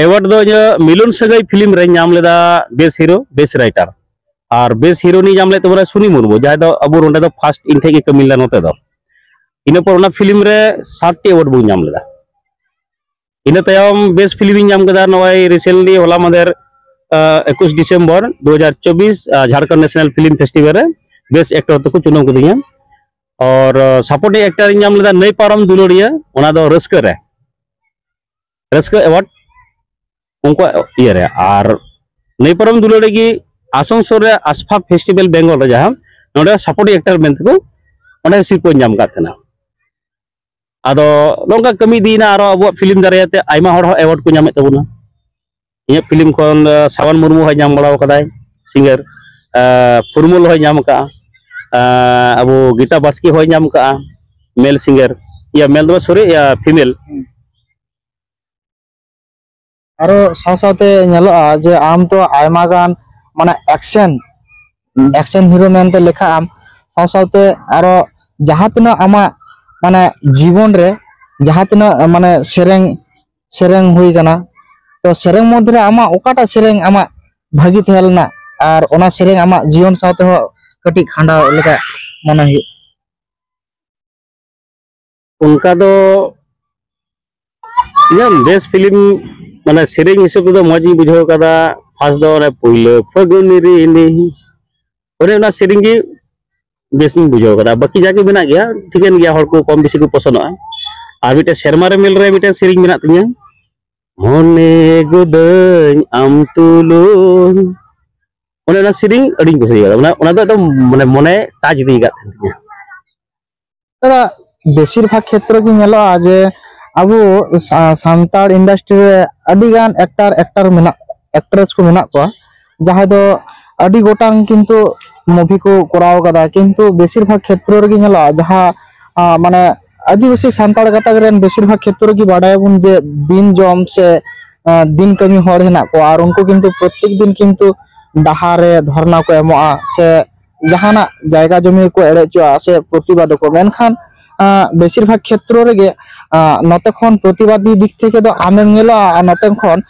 ᱮᱣᱟᱨᱰ ᱫᱚ ᱤᱧᱟᱹᱜ ᱢᱤᱞᱚᱱ ᱥᱟᱹᱜᱟᱹᱭ ᱯᱷᱤᱞᱢ ᱨᱮᱧ ᱧᱟᱢ ᱞᱮᱫᱟ ᱵᱮᱥᱴ ᱦᱤᱨᱳ, ᱵᱮᱥᱴ ᱨᱟᱭᱴᱟᱨ᱾ ᱟᱨ ᱵᱮᱥᱴ ᱦᱤᱨᱳᱭᱤᱱ ᱧᱟᱢ ᱞᱮᱫ ᱛᱟᱵᱚᱱᱟ ᱥᱩᱱᱤ ᱢᱩᱨᱢᱩ, ᱡᱟᱦᱟᱸᱭ ᱫᱚ ᱟᱵᱚ ᱱᱚᱸᱰᱮ ᱫᱚ ᱯᱷᱟᱥᱴ ᱤᱧ ᱴᱷᱮᱱ ᱜᱮ ᱠᱟᱹᱢᱤ ᱞᱮᱫᱟ ᱱᱚᱛᱮ ᱫᱚ᱾ ᱤᱱᱟᱹ ᱯᱚᱨ ᱚᱱᱟ ᱯᱷᱤᱞᱢ ᱨᱮ ᱥᱟᱛᱴᱤ ᱮᱣᱟᱨᱰ ᱵᱚᱱ ᱧᱟᱢ ᱞᱮᱫᱟ᱾ ᱤᱱᱟᱹ ᱛᱟᱭᱚᱢ ᱵᱮᱥᱴ ᱯᱷᱤᱞᱢ ᱤᱧ ᱧᱟᱢ ᱠᱮᱫᱟ ᱱᱚᱜᱼᱚᱭ ᱨᱤᱥᱮᱱᱴᱞᱤ ᱦᱚᱞᱟ ᱢᱟᱫᱷᱮᱨ, ᱮᱠᱩᱥ ᱰᱤᱥᱮᱢᱵᱚᱨ ᱫᱩ ᱦᱟᱡᱟᱨ ᱪᱚᱵᱵᱤᱥ, ᱡᱷᱟᱲᱠᱷᱚᱸᱰ ᱱᱮᱥᱱᱟᱞ ᱯᱷᱤᱞᱢ ᱯᱷᱮᱥᱴᱤᱵᱷᱟᱞ ᱨᱮ ᱵᱮᱥᱴ ᱮᱠᱴᱚᱨ ᱛᱮᱠᱚ ᱪᱩᱱᱟᱹᱣ ᱠᱟᱫᱤᱧᱟ᱾ ᱟᱨ ᱥᱟᱯᱳᱨᱴᱤᱝ ᱮᱠᱴᱚᱨ ᱤᱧ ᱧᱟᱢ ᱞᱮᱫᱟ ᱱᱟᱹᱭ ᱯᱟᱨᱚᱢ ᱫᱩᱞᱟᱹᱲᱤᱭᱟᱹ, ᱚᱱᱟ ᱫᱚ ᱨᱟᱹᱥᱠᱟᱹ ᱨᱮ, ᱨᱟᱹᱥᱠᱟᱹ ᱮᱣᱟᱨᱰ ᱩᱱᱠᱩᱣᱟᱜ ᱤᱭᱟᱹ ᱨᱮ᱾ ᱟᱨ ᱱᱟᱹᱭ ᱯᱟᱨᱚᱢ ᱫᱩᱞᱟᱹᱲᱤᱭᱟᱹ ᱜᱮ ᱟᱥᱟᱱᱥᱳᱞ ᱨᱮ ᱟᱥᱯᱷᱟ ᱯᱷᱮᱥᱴᱤᱵᱷᱟᱞ ᱵᱮᱝᱜᱚᱞ ᱨᱮ ᱡᱟᱦᱟᱸ, ᱱᱚᱸᱰᱮ ᱥᱟᱯᱳᱨᱴᱤᱝ ᱮᱠᱴᱚᱨ ᱢᱮᱱᱛᱮ ᱠᱚ ᱚᱸᱰᱮ ᱥᱤᱨᱯᱟᱹᱧ ᱧᱟᱢ ᱟᱠᱟᱫ ᱛᱟᱦᱮᱱᱟ᱾ ᱟᱫᱚ ᱱᱚᱝᱠᱟ ᱠᱟᱹᱢᱤ ᱤᱫᱤᱭᱮᱱᱟ, ᱟᱨᱚ ᱟᱵᱚᱣᱟᱜ ᱯᱷᱤᱞᱢ ᱫᱟᱨᱟᱭᱛᱮ ᱟᱭᱢᱟ ᱦᱚᱲ ᱦᱚᱸ ᱮᱣᱟᱨᱰ ᱠᱚ ᱧᱟᱢᱮᱫ ᱛᱟᱵᱚᱱᱟ᱾ ᱤᱧᱟᱹᱜ ᱯᱷᱤᱞᱢ ᱠᱷᱚᱱ, ᱟᱸ, ᱥᱟᱣᱟᱱ ᱢᱩᱨᱢᱩ ᱦᱚᱸᱭ ᱧᱟᱢ ᱵᱟᱲᱟ ᱟᱠᱟᱫᱟᱭ, ᱥᱤᱝᱜᱟᱨ, ᱟᱸ, ᱯᱷᱩᱨᱢᱩᱞ ᱦᱚᱸᱭ ᱧᱟᱢ ᱟᱠᱟᱫᱼᱟ, ᱟᱸ, ᱟᱵᱚ ᱜᱤᱛᱟ ᱵᱟᱥᱠᱮ ᱦᱚᱸᱭ ᱧᱟᱢ ᱟᱠᱟᱫᱼᱟ, ᱢᱮᱞ ᱥᱤᱝᱜᱟᱨ, ᱤᱭᱟᱹ, ᱢᱮᱞ ᱫᱚ ᱵᱟᱝ, ᱥᱚᱨᱤ, ᱤᱭᱟᱹ, ᱯᱷᱤᱢᱮᱞ᱾ ᱟᱨᱚ ᱥᱟᱶ ᱥᱟᱶᱛᱮ ᱧᱮᱞᱚᱜᱼᱟ ᱡᱮ ᱟᱢ ᱛᱚ ᱟᱭᱢᱟ ᱜᱟᱱ, ᱢᱟᱱᱮ, ᱮᱠᱥᱮᱱ, ᱮᱠᱥᱮᱱ ᱦᱤᱨᱳ ᱢᱮᱱᱛᱮ ᱞᱮᱠᱷᱟᱜ ᱟᱢ᱾ ᱥᱟᱶ ᱥᱟᱶᱛᱮ ᱟᱨᱚ ᱡᱟᱦᱟᱸ ᱛᱤᱱᱟᱹᱜ ᱟᱢᱟᱜ, ᱢᱟᱱᱮ, ᱡᱤᱵᱚᱱ ᱨᱮ ᱡᱟᱦᱟᱸ ᱛᱤᱱᱟᱹᱜ, ᱢᱟᱱᱮ, ᱥᱮᱨᱮᱧ, ᱥᱮᱨᱮᱧ ᱦᱩᱭ ᱠᱟᱱᱟ, ᱛᱚ ᱥᱮᱨᱮᱧ ᱢᱚᱫᱽᱫᱷᱮ ᱨᱮ ᱟᱢᱟᱜ ᱚᱠᱟᱴᱟᱜ ᱥᱮᱨᱮᱧ ᱟᱢᱟᱜ ᱵᱷᱟᱹᱜᱤ ᱛᱟᱦᱮᱸ ᱞᱮᱱᱟ, ᱟᱨ ᱚᱱᱟ ᱥᱮᱨᱮᱧ ᱟᱢᱟᱜ ᱡᱤᱭᱚᱱ ᱥᱟᱶ ᱛᱮᱦᱚᱸ ᱠᱟᱹᱴᱤᱡ ᱠᱷᱟᱸᱰᱟᱣ ᱞᱮᱠᱟ ᱢᱚᱱᱮ ᱦᱩᱭᱩᱜ? ᱚᱱᱠᱟ ᱫᱚ ᱤᱧᱟᱹᱜ ᱵᱮᱥ ᱯᱷᱤᱞᱢ, ᱢᱟᱱᱮ, ᱥᱮᱨᱮᱧ ᱦᱤᱥᱟᱹᱵ ᱛᱮᱫᱚ ᱢᱚᱡᱽ ᱤᱧ ᱵᱩᱡᱷᱟᱹᱣ ᱠᱟᱫᱟ, ᱯᱷᱟᱥᱴ ᱫᱚ ᱚᱱᱮ ᱯᱳᱭᱞᱳ ᱯᱷᱟᱹᱜᱩᱱ ᱨᱤᱱᱤ, ᱚᱱᱮ ᱚᱱᱟ ᱥᱮᱨᱮᱧ ᱜᱮ ᱵᱮᱥ ᱤᱧ ᱵᱩᱡᱷᱟᱹᱣ ᱠᱟᱫᱟ᱾ ᱵᱟᱹᱠᱤ ᱡᱟᱜᱮ ᱢᱮᱱᱟᱜ ᱜᱮᱭᱟ, ᱴᱷᱤᱠᱟᱹᱱ ᱜᱮᱭᱟ, ᱦᱚᱲ ᱠᱚ ᱠᱚᱢ ᱵᱮᱥᱤ ᱠᱚ ᱯᱚᱥᱚᱱᱚᱜᱼᱟ᱾ ᱟᱨ ᱢᱤᱫᱴᱮᱱ ᱥᱮᱨᱢᱟ ᱨᱮ ᱢᱮᱞ ᱨᱮ ᱢᱤᱫᱴᱮᱱ ᱥᱮᱨᱮᱧ ᱢᱮᱱᱟᱜ ᱛᱤᱧᱟᱹ, ᱢᱚᱱᱮ ᱜᱚᱫᱟᱹᱧ ᱟᱢ ᱛᱩᱞᱩᱧ, ᱚᱱᱮ ᱚᱱᱟ ᱥᱮᱨᱮᱧ ᱟᱹᱰᱤᱧ ᱠᱩᱥᱤᱭᱟᱜᱼᱟ᱾ ᱚᱱᱟ, ᱚᱱᱟ ᱫᱚ ᱮᱠᱫᱚᱢ, ᱢᱟᱱᱮ, ᱢᱚᱱᱮ ᱴᱟᱪ ᱤᱫᱤ ᱟᱠᱟᱫ ᱛᱟᱦᱮᱱ ᱛᱤᱧᱟᱹ᱾ ᱫᱟᱫᱟ, ᱵᱮᱥᱤᱨ ᱵᱷᱟᱜᱽ ᱠᱷᱮᱛᱨᱚ ᱜᱮ ᱧᱮᱞᱚᱜᱼᱟ ᱡᱮ ᱟᱵᱚ ᱥᱟ-, ᱥᱟᱱᱛᱟᱲ ᱤᱱᱰᱟᱥᱴᱨᱤ ᱨᱮ ᱟᱹᱰᱤ ᱜᱟᱱ ᱮᱠᱴᱟᱨ, ᱮᱠᱴᱟᱨ ᱢᱮᱱᱟᱜ, ᱮᱠᱴᱨᱮᱥ ᱠᱚ ᱢᱮᱱᱟᱜ ᱠᱚᱣᱟ, ᱡᱟᱦᱟᱸᱭ ᱫᱚ ᱟᱹᱰᱤ ᱜᱚᱴᱟᱝ ᱠᱤᱱᱛᱩ ᱢᱩᱵᱷᱤ ᱠᱚ ᱠᱚᱨᱟᱣ ᱠᱟᱫᱟ, ᱠᱤᱱᱛᱩ ᱵᱮᱥᱤᱨ ᱵᱷᱟᱜᱽ ᱠᱷᱮᱛᱨᱚ ᱨᱮᱜᱮ ᱧᱮᱞᱚᱜᱼᱟ ᱡᱟᱦᱟᱸ, ᱟ, ᱢᱟᱱᱮ, ᱟᱹᱫᱤᱵᱟᱹᱥᱤ ᱥᱟᱱᱛᱟᱲ ᱜᱟᱛᱟᱠ ᱨᱮᱱ ᱵᱮᱥᱤᱨ ᱵᱷᱟᱜᱽ ᱠᱷᱮᱛᱨᱚ ᱨᱮᱜᱮ ᱵᱟᱰᱟᱭᱟᱵᱚᱱ ᱡᱮ ᱫᱤᱱ ᱡᱚᱢ ᱥᱮ ᱫᱤᱱ ᱠᱟᱹᱢᱤ ᱦᱚᱲ ᱦᱮᱱᱟᱜ ᱠᱚᱣᱟ, ᱟᱨ ᱩᱱᱠᱩ ᱠᱤᱱᱛᱩ ᱯᱨᱚᱛᱮᱠ ᱫᱤᱱ ᱠᱤᱱᱛᱩ ᱰᱟᱦᱟᱨ ᱨᱮ ᱫᱷᱚᱨᱱᱟ ᱠᱚ ᱮᱢᱚᱜᱼᱟ ᱥᱮ ᱡᱟᱦᱟᱱᱟᱜ ᱡᱟᱭᱜᱟ ᱡᱚᱢᱤ ᱠᱚ ᱮᱲᱮ ᱦᱚᱪᱚᱜᱼᱟ ᱥᱮ ᱯᱨᱚᱛᱤᱵᱟᱫ ᱟᱠᱚ᱾ ᱢᱮᱱᱠᱷᱟᱱ ᱵᱮᱥᱤᱨ ᱵᱷᱟᱜᱽ ᱠᱷᱮᱛᱨᱚ ᱨᱮᱜᱮ ᱱᱚᱛᱮ ᱠᱷᱚᱱ ᱯᱨᱚᱛᱤᱵᱟᱫᱤ ᱫᱤᱠ ᱛᱷᱮᱠᱮ ᱫᱚ ᱟᱢᱮᱢ ᱧᱮᱞᱚᱜᱼᱟ, ᱟᱨ ᱱᱚᱛᱮ ᱠᱷᱚᱱ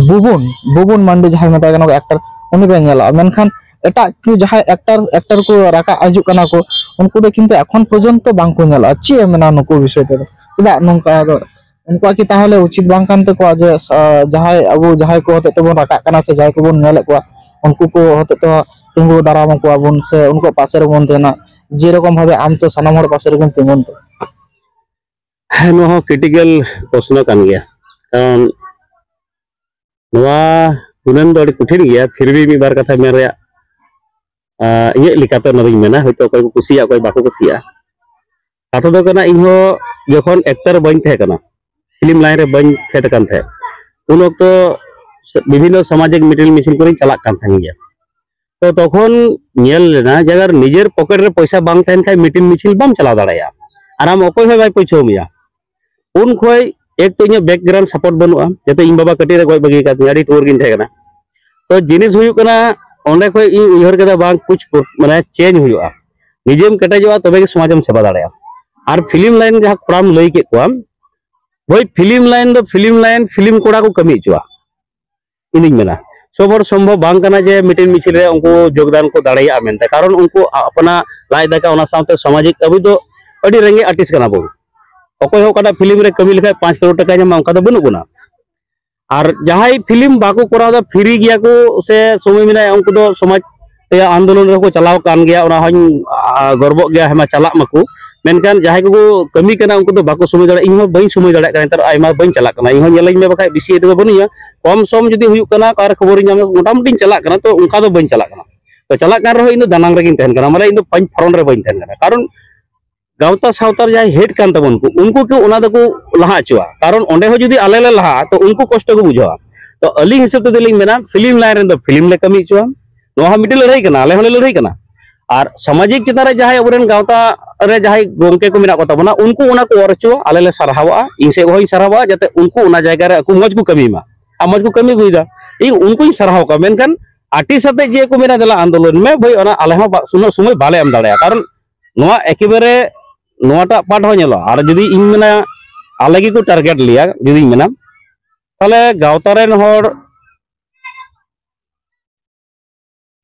ᱵᱩᱵᱩᱱ ᱵᱩᱵᱩᱱ ᱢᱟᱱᱰᱤ, ᱡᱟᱦᱟᱸᱭ ᱢᱮᱛᱟᱭ ᱠᱟᱱᱟ ᱠᱚ ᱮᱠᱴᱟᱨ, ᱩᱱᱤ ᱵᱮᱱ ᱧᱮᱞᱚᱜᱼᱟ᱾ ᱢᱮᱱᱠᱷᱟᱱ ᱮᱴᱟᱜ ᱠᱚ ᱡᱟᱦᱟᱸᱭ ᱮᱠᱴᱟᱨ ᱮᱠᱴᱟᱨ ᱠᱚ ᱨᱟᱠᱟᱵ ᱦᱤᱡᱩᱜ ᱠᱟᱱᱟ ᱠᱚ, ᱩᱱᱠᱩ ᱫᱚ ᱠᱤᱱᱛᱩ ᱮᱠᱷᱚᱱ ᱯᱚᱨᱡᱚᱱᱛᱚ ᱵᱟᱝ ᱠᱚ ᱧᱮᱞᱚᱜᱼᱟ᱾ ᱪᱮᱫ ᱮᱢ ᱢᱮᱱᱟ ᱱᱩᱠᱩ ᱵᱤᱥᱚᱭ ᱛᱮᱫᱚ? ᱪᱮᱫᱟᱜ ᱱᱚᱝᱠᱟ ᱫᱚ? ᱩᱱᱠᱩᱣᱟᱜ ᱠᱤ ᱛᱟᱦᱚᱞᱮ ᱩᱪᱤᱛ ᱵᱟᱝ ᱠᱟᱱ ᱛᱟᱠᱚᱣᱟ ᱡᱮ ᱡᱟᱦᱟᱸᱭ ᱟᱵᱚ ᱡᱟᱦᱟᱸᱭ ᱠᱚ ᱦᱚᱛᱮᱡ ᱛᱮᱵᱚᱱ ᱨᱟᱠᱟᱵ ᱠᱟᱱᱟ ᱥᱮ ᱡᱟᱦᱟᱸᱭ ᱠᱚᱵᱚᱱ ᱧᱮᱞᱮᱫ ᱠᱚᱣᱟ, ᱩᱱᱠᱩ ᱠᱚ ᱦᱚᱛᱮᱡ ᱛᱮᱦᱚᱸ ᱛᱤᱸᱜᱩ ᱫᱟᱨᱟᱢ ᱟᱠᱚᱣᱟ ᱵᱚᱱ ᱥᱮ ᱩᱱᱠᱩᱣᱟᱜ ᱯᱟᱥᱮ ᱨᱮᱵᱚᱱ ᱛᱟᱦᱮᱱᱟ? ᱡᱮᱨᱚᱠᱚᱢ ᱵᱷᱟᱵᱮ ᱟᱢ ᱛᱚ ᱥᱟᱱᱟᱢ ᱦᱚᱲ ᱯᱟᱥᱮ ᱨᱮᱜᱮᱢ ᱛᱤᱸᱜᱩᱱ ᱛᱚ᱾ ᱦᱮᱸ, ᱱᱚᱣᱟ ᱦᱚᱸ ᱠᱨᱤᱴᱤᱠᱮᱞ ᱯᱨᱚᱥᱱᱚ ᱠᱟᱱ ᱜᱮᱭᱟ᱾ ᱠᱟᱨᱚᱱ ᱱᱚᱣᱟ ᱜᱩᱱᱟᱹᱱ ᱫᱚ ᱟᱹᱰᱤ ᱠᱚᱴᱷᱤᱱ ᱜᱮᱭᱟ᱾ ᱯᱷᱤᱨ ᱵᱷᱤ ᱢᱤᱫ ᱵᱟᱨ ᱠᱟᱛᱷᱟ ᱢᱮᱱ ᱨᱮᱭᱟᱜ ᱤᱧᱟᱹᱜ ᱞᱮᱠᱟᱛᱮ ᱚᱱᱟ ᱫᱚᱧ ᱢᱮᱱᱟ, ᱦᱚᱭᱛᱳ ᱚᱠᱚᱭ ᱠᱚ ᱠᱩᱥᱤᱭᱟᱜᱼᱟ, ᱚᱠᱚᱭ ᱵᱟᱠᱚ ᱠᱩᱥᱤᱭᱟᱜᱼᱟ᱾ ᱠᱟᱛᱷᱟ ᱫᱚ ᱠᱟᱱᱟ, ᱤᱧᱦᱚᱸ ᱡᱚᱠᱷᱚᱱ ᱮᱠᱴᱟᱨ ᱵᱟᱹᱧ ᱛᱟᱦᱮᱸ ᱠᱟᱱᱟ, ᱯᱷᱤᱞᱢ ᱞᱟᱭᱤᱱ ᱨᱮ ᱵᱟᱹᱧ ᱯᱷᱮᱰ ᱟᱠᱟᱱ ᱛᱟᱦᱮᱸᱫ, ᱩᱱ ᱚᱠᱛᱚ ᱵᱤᱵᱷᱤᱱᱱᱚ ᱥᱟᱢᱟᱡᱤᱠ ᱢᱤᱴᱤᱝ ᱢᱤᱪᱷᱤᱞ ᱠᱚᱨᱮᱧ ᱪᱟᱞᱟᱜ ᱠᱟᱱ ᱛᱟᱦᱮᱸᱱ ᱜᱮᱭᱟ᱾ ᱛᱚ ᱛᱚᱠᱷᱚᱱ ᱧᱮᱞ ᱞᱮᱱᱟ ᱡᱮ ᱟᱜᱟᱨ ᱱᱤᱡᱮᱨ ᱯᱚᱠᱮᱴ ᱨᱮ ᱯᱚᱭᱥᱟ ᱵᱟᱝ ᱛᱟᱦᱮᱱ ᱠᱷᱟᱱ ᱢᱤᱴᱤᱝ ᱢᱤᱪᱷᱤᱞ ᱵᱟᱢ ᱪᱟᱞᱟᱣ ᱫᱟᱲᱮᱭᱟᱜᱼᱟ, ᱟᱨ ᱟᱢ ᱚᱠᱚᱭ ᱦᱚᱸ ᱵᱟᱭ ᱯᱩᱪᱷᱟᱹᱣ ᱢᱮᱭᱟ᱾ ᱩᱱ ᱠᱷᱚᱱ ᱮᱠ ᱛᱚ ᱤᱧᱟᱹᱜ ᱵᱮᱠᱜᱨᱟᱣᱩᱱᱰ ᱥᱟᱯᱳᱨᱴ ᱵᱟᱹᱱᱩᱜᱼᱟ, ᱡᱟᱛᱮ ᱤᱧ ᱵᱟᱵᱟ ᱠᱟᱹᱴᱤᱡ ᱨᱮ ᱜᱚᱡ ᱵᱟᱹᱜᱤ ᱟᱠᱟᱫᱤᱧᱟ, ᱟᱹᱰᱤ ᱴᱩᱣᱟᱹᱨ ᱜᱤᱧ ᱛᱟᱦᱮᱸ ᱠᱟᱱᱟ᱾ ᱛᱚ ᱡᱤᱱᱤᱥ ᱦᱩᱭᱩᱜ ᱠᱟᱱᱟ, ᱚᱸᱰᱮ ᱠᱷᱚᱱ ᱤᱧ ᱩᱭᱦᱟᱹᱨ ᱠᱮᱫᱟ ᱵᱟᱝ ᱠᱩᱪ ᱢᱟᱱᱮ ᱪᱮᱧᱡᱽ ᱦᱩᱭᱩᱜᱼᱟ, ᱱᱤᱡᱮᱢ ᱠᱮᱴᱮᱡᱚᱜᱼᱟ ᱛᱚᱵᱮ ᱜᱮ ᱥᱚᱢᱟᱡᱽ ᱮᱢ ᱥᱮᱵᱟ ᱫᱟᱲᱮᱭᱟᱜᱼᱟ᱾ ᱟᱨ ᱯᱷᱤᱞᱢ ᱞᱟᱭᱤᱱ ᱡᱟᱦᱟᱸ ᱠᱚᱲᱟᱢ ᱞᱟᱹᱭ ᱠᱮᱫ ᱠᱚᱣᱟ, ᱵᱷᱟᱹᱭ ᱯᱷᱤᱞᱢ ᱞᱟᱭᱤᱱ ᱫᱚ ᱯᱷᱤᱞᱢ ᱞᱟᱭᱤᱱ ᱯᱷᱤᱞᱢ ᱠᱚᱲᱟ ᱠᱚ ᱠᱟᱹᱢᱤ ᱦᱚᱪᱚᱣᱟ, ᱤᱧᱤᱧ ᱢᱮᱱᱟ᱾ ᱥᱚᱵ ᱦᱚᱲ ᱥᱚᱢᱵᱷᱚᱵ ᱵᱟᱝ ᱠᱟᱱᱟ ᱡᱮ ᱢᱤᱫᱴᱮᱱ ᱢᱤᱪᱷᱤᱞ ᱨᱮ ᱩᱱᱠᱩ ᱡᱳᱜᱽᱫᱟᱱ ᱠᱚ ᱫᱟᱲᱮᱭᱟᱜᱼᱟ ᱢᱮᱱᱛᱮ, ᱠᱟᱨᱚᱱ ᱩᱱᱠᱩ ᱟᱯᱱᱟ ᱞᱟᱡ ᱫᱟᱠᱟ, ᱚᱱᱟ ᱥᱟᱶᱛᱮ ᱥᱟᱢᱟᱡᱤᱠ, ᱟᱵᱚ ᱫᱚ ᱟᱹᱰᱤ ᱨᱮᱸᱜᱮᱡ ᱟᱨᱴᱤᱥᱴ ᱠᱟᱱᱟ ᱵᱚᱱ᱾ ᱚᱠᱚᱭ ᱦᱚᱸ ᱚᱠᱟᱴᱟᱜ ᱯᱷᱤᱞᱢ ᱨᱮ ᱠᱟᱹᱢᱤ ᱞᱮᱠᱷᱟᱱ ᱯᱟᱸᱪ ᱠᱟᱨᱳᱲ ᱴᱟᱠᱟᱭ ᱧᱟᱢᱟ ᱚᱱᱠᱟ ᱫᱚ ᱵᱟᱹᱱᱩᱜ ᱵᱚᱱᱟ᱾ ᱟᱨ ᱡᱟᱦᱟᱸᱭ ᱯᱷᱤᱞᱢ ᱵᱟᱠᱚ ᱠᱚᱨᱟᱣ ᱮᱫᱟ, ᱯᱷᱤᱨᱤ ᱜᱮᱭᱟ ᱠᱚ ᱥᱮ ᱥᱚᱢᱚᱭ ᱢᱮᱱᱟᱜᱼᱟ, ᱩᱱᱠᱩ ᱫᱚ ᱥᱚᱢᱟᱡᱽ ᱨᱮᱭᱟᱜ ᱟᱱᱫᱳᱞᱚᱱ ᱨᱮᱦᱚᱸ ᱠᱚ ᱪᱟᱞᱟᱣ ᱟᱠᱟᱱ ᱜᱮᱭᱟ, ᱚᱱᱟ ᱦᱚᱸᱧ ᱜᱚᱨᱵᱚᱜ ᱜᱮᱭᱟ, ᱦᱮᱸ ᱢᱟ ᱪᱟᱞᱟᱜ ᱢᱟᱠᱚ᱾ ᱢᱮᱱᱠᱷᱟᱱ ᱡᱟᱦᱟᱸᱭ ᱠᱚᱠᱚ ᱠᱟᱹᱢᱤ ᱠᱟᱱᱟ ᱩᱱᱠᱩ ᱫᱚ ᱵᱟᱠᱚ ᱥᱚᱢᱚᱭ ᱫᱟᱲᱮᱭᱟᱜᱼᱟ᱾ ᱤᱧ ᱦᱚᱸ ᱵᱟᱹᱧ ᱥᱚᱢᱚᱭ ᱫᱟᱲᱮᱭᱟᱜ ᱠᱟᱱᱟ, ᱱᱮᱛᱟᱨ ᱟᱭᱢᱟ ᱵᱟᱹᱧ ᱪᱟᱞᱟᱜ ᱠᱟᱱᱟ᱾ ᱤᱧ ᱦᱚᱸ ᱧᱮᱞᱟᱹᱧ ᱢᱮ, ᱵᱟᱠᱷᱟᱡ ᱵᱮᱥᱤ ᱤᱭᱟᱹ ᱛᱮᱫᱚ ᱵᱟᱹᱱᱩᱧᱟ᱾ ᱠᱚᱢ ᱥᱚᱢ ᱡᱩᱫᱤ ᱦᱩᱭᱩᱜ ᱠᱟᱱᱟ ᱟᱨ ᱠᱷᱚᱵᱚᱨᱤᱧ ᱧᱟᱢᱟ, ᱢᱚᱴᱟᱢᱩᱴᱤᱧ ᱪᱟᱞᱟᱜ ᱠᱟᱱᱟ, ᱛᱚ ᱚᱱᱠᱟ ᱫᱚ ᱵᱟᱹᱧ ᱪᱟᱞᱟᱜ ᱠᱟᱱᱟ᱾ ᱛᱚ ᱪᱟᱞᱟᱜ ᱠᱟᱱ ᱨᱮᱦᱚᱸ ᱤᱧ ᱫᱚ ᱫᱟᱱᱟᱝ ᱨᱮᱜᱮᱧ ᱛᱟᱦᱮᱱ ᱠᱟᱱᱟ, ᱢᱟᱱᱮ ᱤᱧ ᱫᱚ ᱯᱟᱧ ᱯᱷᱨᱚᱱᱴ ᱨᱮ ᱵᱟᱹᱧ ᱛᱟᱦᱮᱱ ᱠᱟᱱᱟ᱾ ᱠᱟᱨᱚᱱ ᱜᱟᱶᱛᱟ ᱥᱟᱶᱛᱟ ᱡᱟᱦᱟᱸᱭ ᱦᱮᱰ ᱠᱟᱱ ᱛᱟᱵᱚᱱ ᱠᱚ, ᱩᱱᱠᱩ ᱠᱚ ᱚᱱᱟ ᱫᱚᱠᱚ ᱞᱟᱦᱟ ᱦᱚᱪᱚᱣᱟ᱾ ᱠᱟᱨᱚᱱ ᱚᱸᱰᱮ ᱦᱚᱸ ᱡᱩᱫᱤ ᱟᱞᱮ ᱞᱮ ᱞᱟᱦᱟᱜᱼᱟ, ᱛᱚ ᱩᱱᱠᱩ ᱠᱚᱥᱴᱚ ᱠᱚ ᱵᱩᱡᱷᱟᱹᱣᱟ᱾ ᱛᱚ ᱟᱹᱞᱤᱧ ᱦᱤᱥᱟᱹᱵ ᱛᱮᱫᱚ ᱞᱤᱧ ᱢᱮᱱᱟ, ᱯᱷᱤᱞᱢ ᱞᱟᱭᱤᱱ ᱨᱮᱱ ᱫᱚ ᱯᱷᱤᱞᱢ ᱞᱮ ᱠᱟᱹᱢᱤ ᱦᱚᱪᱚᱣᱟ᱾ ᱱᱚᱣᱟ ᱦᱚᱸ ᱢᱤᱫᱴᱮᱱ ᱞᱟᱹᱲᱦᱟᱹᱭ ᱠᱟᱱᱟ, ᱟᱞᱮ ᱦᱚᱸᱞᱮ ᱞᱟᱹᱲᱦᱟᱹᱭ ᱠᱟᱱᱟ᱾ ᱟᱨ ᱥᱟᱢᱟᱡᱤᱠ ᱪᱮᱛᱟᱱ ᱨᱮ ᱡᱟᱦᱟᱸᱭ ᱟᱵᱚᱨᱮᱱ ᱜᱟᱶᱛᱟ ᱨᱮ ᱡᱟᱦᱟᱸᱭ ᱜᱚᱢᱠᱮ ᱠᱚ ᱢᱮᱱᱟᱜ ᱠᱚ ᱛᱟᱵᱚᱱᱟ, ᱩᱱᱠᱩ ᱚᱱᱟ ᱠᱚ ᱚᱨ ᱦᱚᱪᱚᱣᱟ, ᱟᱞᱮ ᱞᱮ ᱥᱟᱨᱦᱟᱣᱟ, ᱤᱧ ᱥᱮᱫ ᱦᱚᱸᱧ ᱥᱟᱨᱦᱟᱣᱟ, ᱡᱟᱛᱮ ᱩᱱᱠᱩ ᱚᱱᱟ ᱡᱟᱭᱜᱟ ᱨᱮ ᱟᱠᱚ ᱢᱚᱡᱽ ᱠᱚ ᱠᱟᱹᱢᱤ ᱢᱟ ᱟᱨ ᱢᱚᱡᱽ ᱠᱚ ᱠᱟᱹᱢᱤ ᱟᱹᱜᱩᱭᱮᱫᱟ᱾ ᱤᱧ ᱩᱱᱠᱩᱧ ᱥᱟᱨᱦᱟᱣ ᱠᱚᱣᱟ, ᱢᱮᱱᱠᱷᱟᱱ ᱟᱨᱴᱤᱥᱴ ᱟᱛᱮ ᱡᱮ ᱠᱚ ᱢᱮᱱᱟ ᱫᱮᱞᱟ ᱟᱱᱫᱳᱞᱚᱱ ᱢᱮ ᱵᱷᱟᱹᱭ, ᱚᱱᱟ ᱟᱞᱮ ᱦᱚᱸ ᱵᱟ-, ᱩᱱᱟᱹᱜ ᱥᱚᱢᱚᱭ ᱵᱟᱞᱮ ᱮᱢ ᱫᱟᱲᱮᱭᱟᱜᱼᱟ᱾ ᱠᱟᱨᱚᱱ ᱱᱚᱣᱟ ᱮᱠᱮᱵᱟᱨᱮ ᱱᱚᱣᱟᱴᱟᱜ ᱯᱟᱴ ᱦᱚᱸ ᱧᱮᱞᱚᱜᱼᱟ᱾ ᱟᱨ ᱡᱩᱫᱤ ᱤᱧ ᱢᱮᱱᱟ ᱟᱞᱮ ᱜᱮᱠᱚ ᱴᱟᱨᱜᱮᱴ ᱞᱮᱭᱟ, ᱡᱩᱫᱤᱧ ᱢᱮᱱᱟ, ᱛᱟᱦᱚᱞᱮ ᱜᱟᱶᱛᱟ ᱨᱮᱱ ᱦᱚᱲ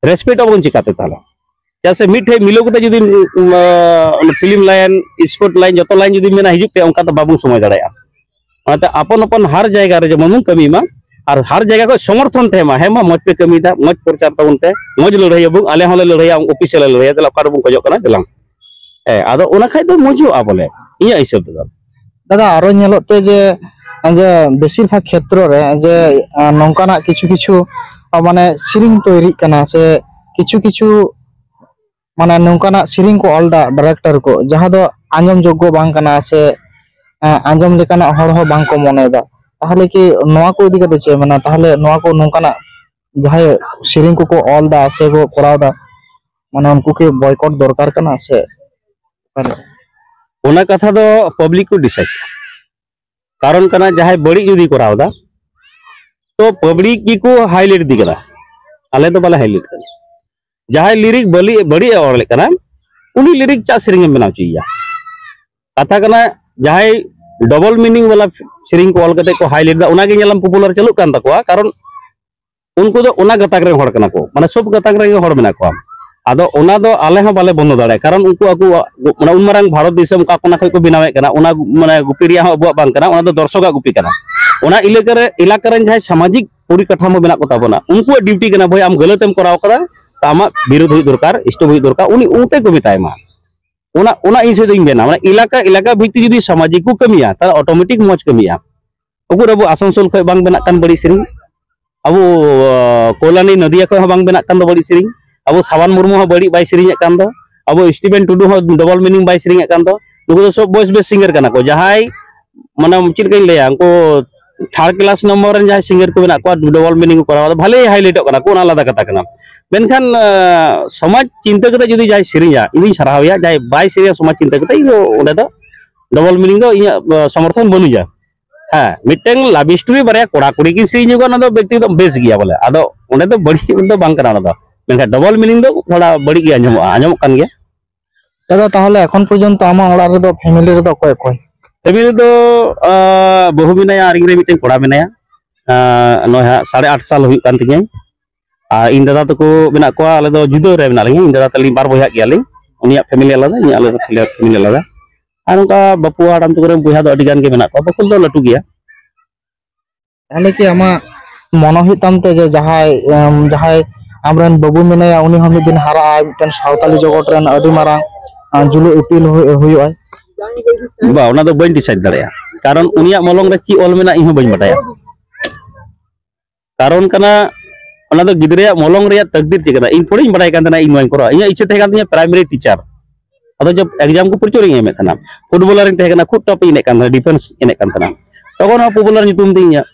ᱨᱮᱥᱯᱮᱠᱴ ᱟᱵᱚᱱ ᱪᱤᱠᱟᱹᱛᱮ ᱛᱟᱦᱚᱞᱮ? ᱪᱮᱫᱟᱜ ᱥᱮ ᱢᱤᱫ ᱴᱷᱮᱱ ᱢᱤᱞᱟᱹᱣ ᱠᱟᱛᱮ ᱡᱩᱫᱤ ᱯᱷᱤᱞᱢ ᱞᱟᱭᱤᱱ, ᱥᱯᱳᱨᱴ ᱞᱟᱭᱤᱱ, ᱡᱚᱛᱚ ᱞᱟᱭᱤᱱ ᱡᱩᱫᱤ ᱢᱮᱱᱟ ᱦᱤᱡᱩᱜ ᱯᱮ, ᱚᱱᱠᱟ ᱫᱚ ᱵᱟᱵᱚᱱ ᱥᱚᱢᱚᱭ ᱫᱟᱲᱮᱭᱟᱜᱼᱟ᱾ ᱚᱱᱟᱛᱮ ᱟᱯᱚᱱ ᱟᱯᱚᱱ ᱦᱟᱨ ᱡᱟᱭᱜᱟ ᱨᱮ ᱡᱮᱢᱚᱱ ᱵᱚᱱ ᱠᱟᱹᱢᱤ ᱢᱟ, ᱟᱨ ᱦᱟᱨ ᱡᱟᱭᱜᱟ ᱠᱷᱚᱱ ᱥᱚᱢᱚᱨᱛᱷᱚᱱ ᱛᱟᱦᱮᱸ ᱢᱟ, ᱦᱮᱸ ᱢᱟ, ᱢᱚᱡᱽ ᱯᱮ ᱠᱟᱹᱢᱤᱭᱮᱫᱟ, ᱢᱚᱡᱽ ᱯᱨᱚᱪᱟᱨ ᱛᱟᱵᱚᱱ ᱯᱮ, ᱢᱚᱡᱽ ᱞᱟᱹᱲᱦᱟᱹᱭ ᱟᱵᱚᱱ, ᱟᱞᱮ ᱦᱚᱸᱞᱮ ᱞᱟᱹᱲᱦᱟᱹᱭᱟ, ᱚᱯᱷᱤᱥ ᱨᱮᱞᱮ ᱞᱟᱹᱲᱦᱟᱹᱭᱟ, ᱛᱟᱦᱞᱮ ᱚᱠᱟ ᱨᱮᱵᱚᱱ ᱠᱷᱚᱡᱚᱜ ᱠᱟᱱᱟ ᱫᱮᱞᱟᱝ᱾ ᱦᱮᱸ, ᱟᱫᱚ ᱚᱱᱟ ᱠᱷᱟᱡ ᱫᱚ ᱢᱚᱡᱚᱜᱼᱟ ᱵᱚᱞᱮ, ᱤᱧᱟᱹᱜ ᱦᱤᱥᱟᱹᱵ ᱛᱮᱫᱚ᱾ ᱫᱟᱫᱟ, ᱟᱨᱚ ᱧᱮᱞᱚᱜ ᱛᱮ ᱡᱮ, ᱡᱮ ᱵᱮᱥᱤᱨ ᱵᱷᱟᱜᱽ ᱠᱷᱮᱛᱨᱚ ᱨᱮ ᱡᱮ, ᱟᱸ, ᱱᱚᱝᱠᱟᱱᱟᱜ ᱠᱤᱪᱷᱩ ᱠᱤᱪᱷᱩ, ᱟᱸ, ᱢᱟᱱᱮ ᱥᱮᱨᱮᱧ ᱛᱚᱭᱨᱤᱜ ᱠᱟᱱᱟ ᱥᱮ ᱠᱤᱪᱷᱩ ᱠᱤᱪᱷᱩ ᱢᱟᱱᱮ ᱱᱚᱝᱠᱟᱱᱟᱜ ᱥᱮᱨᱮᱧ ᱠᱚ ᱚᱞ ᱫᱟ ᱰᱟᱭᱨᱮᱠᱴᱚᱨ ᱠᱚ, ᱡᱟᱦᱟᱸ ᱫᱚ ᱟᱸᱡᱚᱢ ᱡᱳᱜᱽᱜᱚ ᱵᱟᱝ ᱠᱟᱱᱟ ᱥᱮ, ᱟᱸ, ᱟᱸᱡᱚᱢ ᱞᱮᱠᱟᱱᱟᱜ ᱦᱚᱲ ᱦᱚᱸ ᱵᱟᱝ ᱠᱚ ᱢᱚᱱᱮᱭᱮᱫᱟ᱾ ᱛᱟᱦᱚᱞᱮ ᱠᱤ ᱱᱚᱣᱟ ᱠᱚ ᱤᱫᱤ ᱠᱟᱛᱮ ᱪᱮᱫ ᱢᱮᱱᱟ? ᱛᱟᱦᱚᱞᱮ ᱱᱚᱣᱟ ᱠᱚ ᱱᱚᱝᱠᱟᱱᱟᱜ ᱡᱟᱦᱟᱸᱭ ᱥᱮᱨᱮᱧ ᱠᱚᱠᱚ ᱚᱞ ᱫᱟ ᱥᱮ ᱠᱚ ᱠᱚᱨᱟᱣ ᱫᱟ, ᱢᱟᱱᱮ ᱩᱱᱠᱩ ᱠᱤ ᱵᱚᱭᱠᱚᱴ ᱫᱚᱨᱠᱟᱨ ᱠᱟᱱᱟ ᱥᱮ ᱚᱠᱟᱨᱮ? ᱚᱱᱟ ᱠᱟᱛᱷᱟ ᱫᱚ ᱯᱟᱵᱽᱞᱤᱠ ᱠᱚ ᱰᱤᱥᱟᱭᱤᱰ᱾ ᱠᱟᱨᱚᱱ ᱠᱟᱱᱟ, ᱡᱟᱦᱟᱸᱭ ᱵᱟᱹᱲᱤᱡ ᱡᱩᱫᱤ ᱠᱚᱨᱟᱣ ᱫᱟ, ᱛᱚ ᱯᱟᱵᱽᱞᱤᱠ ᱜᱮᱠᱚ ᱦᱟᱭᱞᱟᱭᱤᱴ ᱤᱫᱤ ᱠᱟᱱᱟ, ᱟᱞᱮ ᱫᱚ ᱵᱟᱞᱮ ᱦᱟᱭᱞᱟᱭᱤᱴ ᱠᱟᱱᱟ᱾ ᱡᱟᱦᱟᱸᱭ ᱞᱤᱨᱤᱠ ᱵᱟᱹᱞᱤ-, ᱵᱟᱹᱲᱤᱡ ᱮ ᱚᱞᱮᱫ ᱠᱟᱱᱟ, ᱩᱱᱤ ᱞᱤᱨᱤᱠ ᱪᱟᱜ ᱥᱮᱨᱮᱧ ᱮᱢ ᱵᱮᱱᱟᱣ ᱦᱚᱪᱚᱭᱮᱭᱟ? ᱠᱟᱛᱷᱟ ᱠᱟᱱᱟ, ᱡᱟᱦᱟᱸᱭ ᱰᱚᱵᱚᱞ ᱢᱤᱱᱤᱝ ᱵᱟᱞᱟ ᱥᱮᱨᱮᱧ ᱠᱚ ᱚᱞ ᱠᱟᱛᱮ ᱠᱚ ᱦᱟᱭᱞᱟᱭᱤᱴ ᱫᱟ, ᱚᱱᱟᱜᱮ ᱧᱮᱞᱟᱢ ᱯᱚᱯᱩᱞᱟᱨ ᱪᱟᱹᱞᱩᱜ ᱠᱟᱱ ᱛᱟᱠᱚᱣᱟ᱾ ᱠᱟᱨᱚᱱ ᱩᱱᱠᱩ ᱫᱚ ᱚᱱᱟ ᱜᱟᱛᱟᱠ ᱨᱮᱱ ᱦᱚᱲ ᱠᱟᱱᱟ ᱠᱚ, ᱢᱟᱱᱮ ᱥᱚᱵ ᱜᱟᱛᱟᱠ ᱨᱮᱱ ᱦᱚᱲ ᱢᱮᱱᱟᱜ ᱠᱚᱣᱟ᱾ ᱟᱫᱚ ᱚᱱᱟ ᱫᱚ ᱟᱞᱮ ᱦᱚᱸ ᱵᱟᱞᱮ ᱵᱚᱱᱫᱚ ᱫᱟᱲᱮᱭᱟᱜᱼᱟ, ᱠᱟᱨᱚᱱ ᱩᱱᱠᱩ ᱟᱠᱚᱣᱟᱜ ᱢᱟᱱᱮ ᱩᱱ ᱢᱟᱨᱟᱝ ᱵᱷᱟᱨᱚᱛ ᱫᱤᱥᱚᱢ ᱚᱠᱟ ᱠᱚᱱᱟ ᱠᱷᱚᱱ ᱠᱚ ᱵᱮᱱᱟᱣᱮᱫ ᱠᱟᱱᱟ, ᱚᱱᱟ ᱢᱟᱱᱮ ᱜᱩᱯᱤ ᱨᱮᱭᱟᱜ ᱦᱚᱸ ᱟᱵᱚᱣᱟᱜ ᱵᱟᱝ ᱠᱟᱱᱟ, ᱚᱱᱟ ᱫᱚ ᱫᱚᱨᱥᱚᱠᱟᱜ ᱜᱩᱯᱤ ᱠᱟᱱᱟ᱾ ᱚᱱᱟ ᱮᱞᱟᱠᱟ ᱨᱮ, ᱮᱞᱟᱠᱟ ᱨᱮᱱ ᱡᱟᱦᱟᱸᱭ ᱥᱟᱢᱟᱡᱤᱠ ᱯᱚᱨᱤᱠᱟᱴᱷᱟᱢᱳ ᱢᱮᱱᱟᱜ ᱠᱚ ᱛᱟᱵᱚᱱᱟ, ᱩᱱᱠᱩᱣᱟᱜ ᱰᱤᱭᱩᱴᱤ ᱠᱟᱱᱟ, ᱵᱷᱟᱹᱭ ᱟᱢ ᱜᱟᱹᱞᱟᱹᱛ ᱮᱢ ᱠᱚᱨᱟᱣ ᱠᱟᱫᱟ, ᱛᱚ ᱟᱢᱟᱜ ᱵᱤᱨᱳᱫᱷ ᱦᱩᱭᱩᱜ ᱫᱚᱨᱠᱟᱨ, ᱥᱴᱚᱯ ᱦᱩᱭᱩᱜ ᱫᱚᱨᱠᱟᱨ, ᱩᱱᱤ ᱚᱱᱛᱮ ᱠᱚ ᱢᱮᱛᱟᱭ ᱢᱟ᱾ ᱚᱱᱟ, ᱚᱱᱟ ᱤᱧ ᱥᱮᱫ ᱫᱚᱧ ᱢᱮᱱᱟ, ᱢᱟᱱᱮ ᱮᱞᱟᱠᱟ, ᱮᱞᱟᱠᱟ ᱵᱷᱤᱛᱛᱤ ᱡᱩᱫᱤ ᱥᱟᱢᱟᱡᱤᱠ ᱠᱚ ᱠᱟᱹᱢᱤᱭᱟ, ᱛᱟᱦᱞᱮ ᱚᱴᱳᱢᱮᱴᱤᱠ ᱢᱚᱡᱽ ᱠᱟᱹᱢᱤᱜᱼᱟ᱾ ᱩᱠᱩᱨ ᱟᱵᱚ ᱟᱥᱟᱱᱥᱳᱞ ᱠᱷᱚᱱ ᱵᱟᱝ ᱵᱮᱱᱟᱜ ᱠᱟᱱ ᱵᱟᱹᱲᱤᱡ ᱥᱮᱨᱮᱧ, ᱟᱵᱚ, ᱟᱸ, ᱠᱚᱞᱟᱱᱤ ᱱᱚᱫᱤᱭᱟ ᱠᱷᱚᱱ ᱦᱚᱸ ᱵᱟᱝ ᱵᱮᱱᱟᱜ ᱠᱟᱱ ᱫᱚ ᱵᱟᱹᱲᱤᱡ ᱥᱮᱨᱮᱧ, ᱟᱵᱚ ᱥᱟᱣᱟᱱ ᱢᱩᱨᱢᱩ ᱦᱚᱸ ᱵᱟᱹᱲᱤᱡ ᱵᱟᱭ ᱥᱮᱨᱮᱧᱮᱫ ᱠᱟᱱ ᱫᱚ, ᱟᱵᱚ ᱥᱴᱤᱵᱷᱮᱱ ᱴᱩᱰᱩ ᱦᱚᱸ ᱰᱚᱵᱚᱞ ᱢᱤᱱᱤᱝ ᱵᱟᱭ ᱥᱮᱨᱮᱧᱮᱫ ᱠᱟᱱ ᱫᱚ᱾ ᱱᱩᱠᱩ ᱫᱚ ᱥᱚᱵ ᱵᱚᱭᱮᱥ ᱵᱮᱥ ᱥᱤᱝᱜᱟᱨ ᱠᱟᱱᱟ ᱠᱚ, ᱡᱟᱦᱟᱸᱭ, ᱢᱟᱱᱮ, ᱪᱮᱫ ᱞᱮᱠᱟᱧ ᱞᱟᱹᱭᱟ, ᱩᱱᱠᱩ ᱛᱷᱟᱨᱰ ᱠᱞᱟᱥ ᱱᱚᱢᱵᱚᱨ ᱨᱮᱱ ᱡᱟᱦᱟᱸᱭ ᱥᱤᱝᱜᱟᱨ ᱠᱚ ᱢᱮᱱᱟᱜ ᱠᱚᱣᱟ, ᱰᱚᱵᱚᱞ ᱢᱤᱱᱤᱝ ᱠᱚ ᱠᱚᱨᱟᱣᱟ, ᱵᱷᱟᱞᱮ ᱦᱟᱭᱞᱟᱭᱤᱴᱚᱜ ᱠᱟᱱᱟ ᱠᱚ, ᱚᱱᱟ ᱟᱞᱟᱫᱟ ᱠᱟᱛᱷᱟ ᱠᱟᱱᱟ᱾ ᱢᱮᱱᱠᱷᱟᱱ ᱥᱚᱢᱟᱡᱽ ᱪᱤᱱᱛᱟᱹ ᱠᱟᱛᱮ ᱡᱩᱫᱤ ᱡᱟᱦᱟᱸᱭ ᱥᱮᱨᱮᱧᱟ, ᱤᱧ ᱫᱩᱧ ᱥᱟᱨᱦᱟᱣᱮᱭᱟ᱾ ᱡᱟᱦᱟᱸᱭ ᱵᱟᱭ ᱥᱮᱨᱮᱧᱟ ᱥᱚᱢᱟᱡᱽ ᱪᱤᱱᱛᱟᱹ ᱠᱟᱛᱮ, ᱤᱧ ᱫᱚ ᱚᱸᱰᱮ ᱫᱚ ᱰᱚᱵᱚᱞ ᱢᱤᱱᱤᱝ ᱫᱚ ᱤᱧᱟᱹᱜ ᱥᱚᱢᱚᱨᱛᱷᱚᱱ ᱵᱟᱹᱱᱩᱜᱼᱟ᱾ ᱦᱮᱸ, ᱢᱤᱫᱴᱟᱝ ᱞᱟᱵᱷ ᱥᱴᱳᱨᱤ ᱵᱟᱨᱭᱟ ᱠᱚᱲᱟ ᱠᱩᱲᱤ ᱠᱤᱱ ᱥᱮᱨᱮᱧ ᱧᱚᱜᱟ, ᱚᱱᱟ ᱫᱚ ᱵᱮᱥ ᱜᱮᱭᱟ ᱵᱚᱞᱮ, ᱟᱫᱚ ᱚᱸᱰᱮ ᱫᱚ ᱵᱟᱹᱲᱤᱡ ᱫᱚ ᱵᱟᱝ ᱠᱟᱱᱟ ᱚᱱᱟ ᱫᱚ᱾ ᱢᱮᱱᱠᱷᱟᱱ ᱰᱚᱵᱚᱞ ᱢᱤᱱᱤᱝ ᱫᱚ ᱛᱷᱚᱲᱟ ᱵᱟᱹᱲᱤᱡ ᱜᱮ ᱟᱸᱡᱚᱢᱚᱜᱼᱟ, ᱟᱸᱡᱚᱢᱚᱜ ᱠᱟᱱ ᱜᱮᱭᱟ᱾ ᱫᱟᱫᱟ, ᱛᱟᱦᱚᱞᱮ ᱮᱠᱷᱚᱱ ᱯᱚᱨᱡᱚᱱᱛᱚ ᱟᱢᱟᱜ ᱚᱲᱟᱜ ᱨᱮᱫᱚ, ᱯᱷᱮᱢᱮᱞᱤ ᱨᱮᱫᱚ ᱚᱠᱚᱭ ᱚᱠᱚᱭ? ᱯᱷᱮᱢᱮᱞᱤ ᱫᱚ ᱵᱟᱹᱦᱩ ᱢᱮᱱᱟᱭᱟ, ᱟᱨ ᱤᱧ ᱨᱮ ᱢᱤᱫᱴᱮᱱ ᱠᱚᱲᱟ ᱢᱮᱱᱟᱭᱟ᱾ ᱱᱚᱜᱼᱚᱭ ᱦᱟᱸᱜ ᱥᱟᱲᱮ ᱟᱴ ᱥᱟᱞ ᱦᱩᱭᱩᱜ ᱠᱟᱱ ᱛᱤᱧᱟᱹ᱾ ᱟᱨ ᱤᱧ ᱫᱟᱫᱟ ᱛᱟᱠᱚ ᱢᱮᱱᱟᱜ ᱠᱚᱣᱟ, ᱟᱞᱮ ᱫᱚ ᱡᱩᱫᱟᱹ ᱨᱮ ᱢᱮᱱᱟᱜ ᱞᱤᱧᱟ᱾ ᱤᱧ ᱫᱟᱫᱟ ᱛᱟᱹᱞᱤᱧ ᱵᱟᱨ ᱵᱚᱭᱦᱟᱜ ᱜᱮᱭᱟᱞᱤᱧ, ᱩᱱᱤᱭᱟᱜ ᱯᱷᱮᱢᱮᱞᱤ ᱟᱞᱟᱫᱟ, ᱤᱧᱟᱹᱜ ᱟᱞᱟᱫᱟ ᱯᱷᱮᱢᱮᱞᱤ ᱟᱞᱟᱫᱟ᱾ ᱟᱨ ᱱᱚᱝᱠᱟ ᱵᱟᱹᱯᱩ ᱦᱟᱲᱟᱢ ᱛᱟᱠᱚ ᱨᱮᱱ ᱵᱚᱭᱦᱟ ᱫᱚ ᱟᱹᱰᱤ ᱜᱟᱱ ᱜᱮ ᱢᱮᱱᱟᱜ ᱠᱚᱣᱟ, ᱵᱟᱠᱷᱟᱱ ᱫᱚ ᱞᱟᱹᱴᱩ ᱜᱮᱭᱟ᱾ ᱛᱟᱦᱚᱞᱮ ᱠᱤ ᱟᱢᱟᱜ ᱢᱚᱱᱮ ᱦᱩᱭᱩᱜ ᱛᱟᱢ ᱛᱮ ᱡᱮ ᱡᱟᱦᱟᱸᱭ ᱮᱢ, ᱡᱟᱦᱟᱸᱭ ᱟᱢᱨᱮᱱ ᱵᱟᱹᱵᱩ ᱢᱮᱱᱟᱭᱟ, ᱩᱱᱤ ᱦᱚᱸ ᱢᱤᱫ ᱫᱤᱱ ᱦᱟᱨᱟᱜ ᱟᱭ, ᱢᱤᱫᱴᱮᱱ ᱥᱟᱶᱛᱟᱞᱤ ᱡᱚᱜᱚᱛ ᱨᱮᱱ ᱟᱹᱰᱤ ᱢᱟᱨᱟᱝ ᱡᱩᱞᱩᱜ ᱤᱯᱤᱞ ᱦᱩᱭᱩᱜ ᱟᱭ? ᱵᱟ, ᱚᱱᱟ ᱫᱚ ᱵᱟᱹᱧ ᱰᱤᱥᱟᱭᱤᱰ ᱫᱟᱲᱮᱭᱟᱜᱼᱟ, ᱠᱟᱨᱚᱱ ᱩᱱᱤᱭᱟᱜ ᱢᱚᱞᱚᱝ ᱨᱮ ᱪᱮᱫ ᱚᱞ ᱢᱮᱱᱟᱜᱼᱟ, ᱤᱧ ᱦᱚᱸ ᱵᱟᱹᱧ ᱵᱟᱰᱟᱭᱟ᱾ ᱠᱟᱨᱚᱱ ᱠᱟᱱᱟ, ᱚᱱᱟ ᱫᱚ ᱜᱤᱫᱽᱨᱟᱹᱭᱟᱜ ᱢᱚᱞᱚᱝ ᱨᱮᱭᱟᱜ ᱛᱟᱠᱫᱤᱨ ᱪᱮᱫ ᱠᱟᱱᱟ, ᱤᱧ ᱛᱷᱚᱲᱤᱧ ᱵᱟᱰᱟᱭ ᱠᱟᱱ ᱛᱟᱦᱮᱱᱟ ᱤᱧ ᱱᱚᱣᱟᱧ ᱠᱚᱨᱟᱣᱟ᱾ ᱤᱧᱟᱹᱜ ᱤᱪᱪᱷᱟᱹ ᱛᱟᱦᱮᱸ ᱠᱟᱱ ᱛᱤᱧᱟᱹ ᱯᱨᱟᱭᱢᱟᱨᱤ ᱴᱤᱪᱟᱨ, ᱚᱛᱷᱚᱪᱚ ᱮᱠᱡᱟᱢ ᱠᱚ ᱯᱨᱚᱪᱩᱨ ᱤᱧ ᱮᱢᱮᱫ ᱛᱟᱦᱮᱱᱟ᱾ ᱯᱷᱩᱴᱵᱚᱞᱟᱨ ᱤᱧ ᱛᱟᱦᱮᱸ ᱠᱟᱱᱟ, ᱠᱷᱩᱵ ᱴᱚᱯ ᱤᱧ ᱮᱱᱮᱡ ᱠᱟᱱ ᱛᱟᱦᱮᱱᱟ, ᱰᱤᱯᱷᱮᱱᱥ ᱮᱱᱮᱡ ᱠᱟᱱ ᱛᱟᱦᱮᱱᱟ᱾ ᱛᱚᱠᱷᱚᱱ ᱦᱚᱸ ᱯᱚᱯᱩᱞᱟᱨ ᱧᱩᱛᱩᱢ ᱛᱤᱧ ᱤᱧᱟᱹᱜ,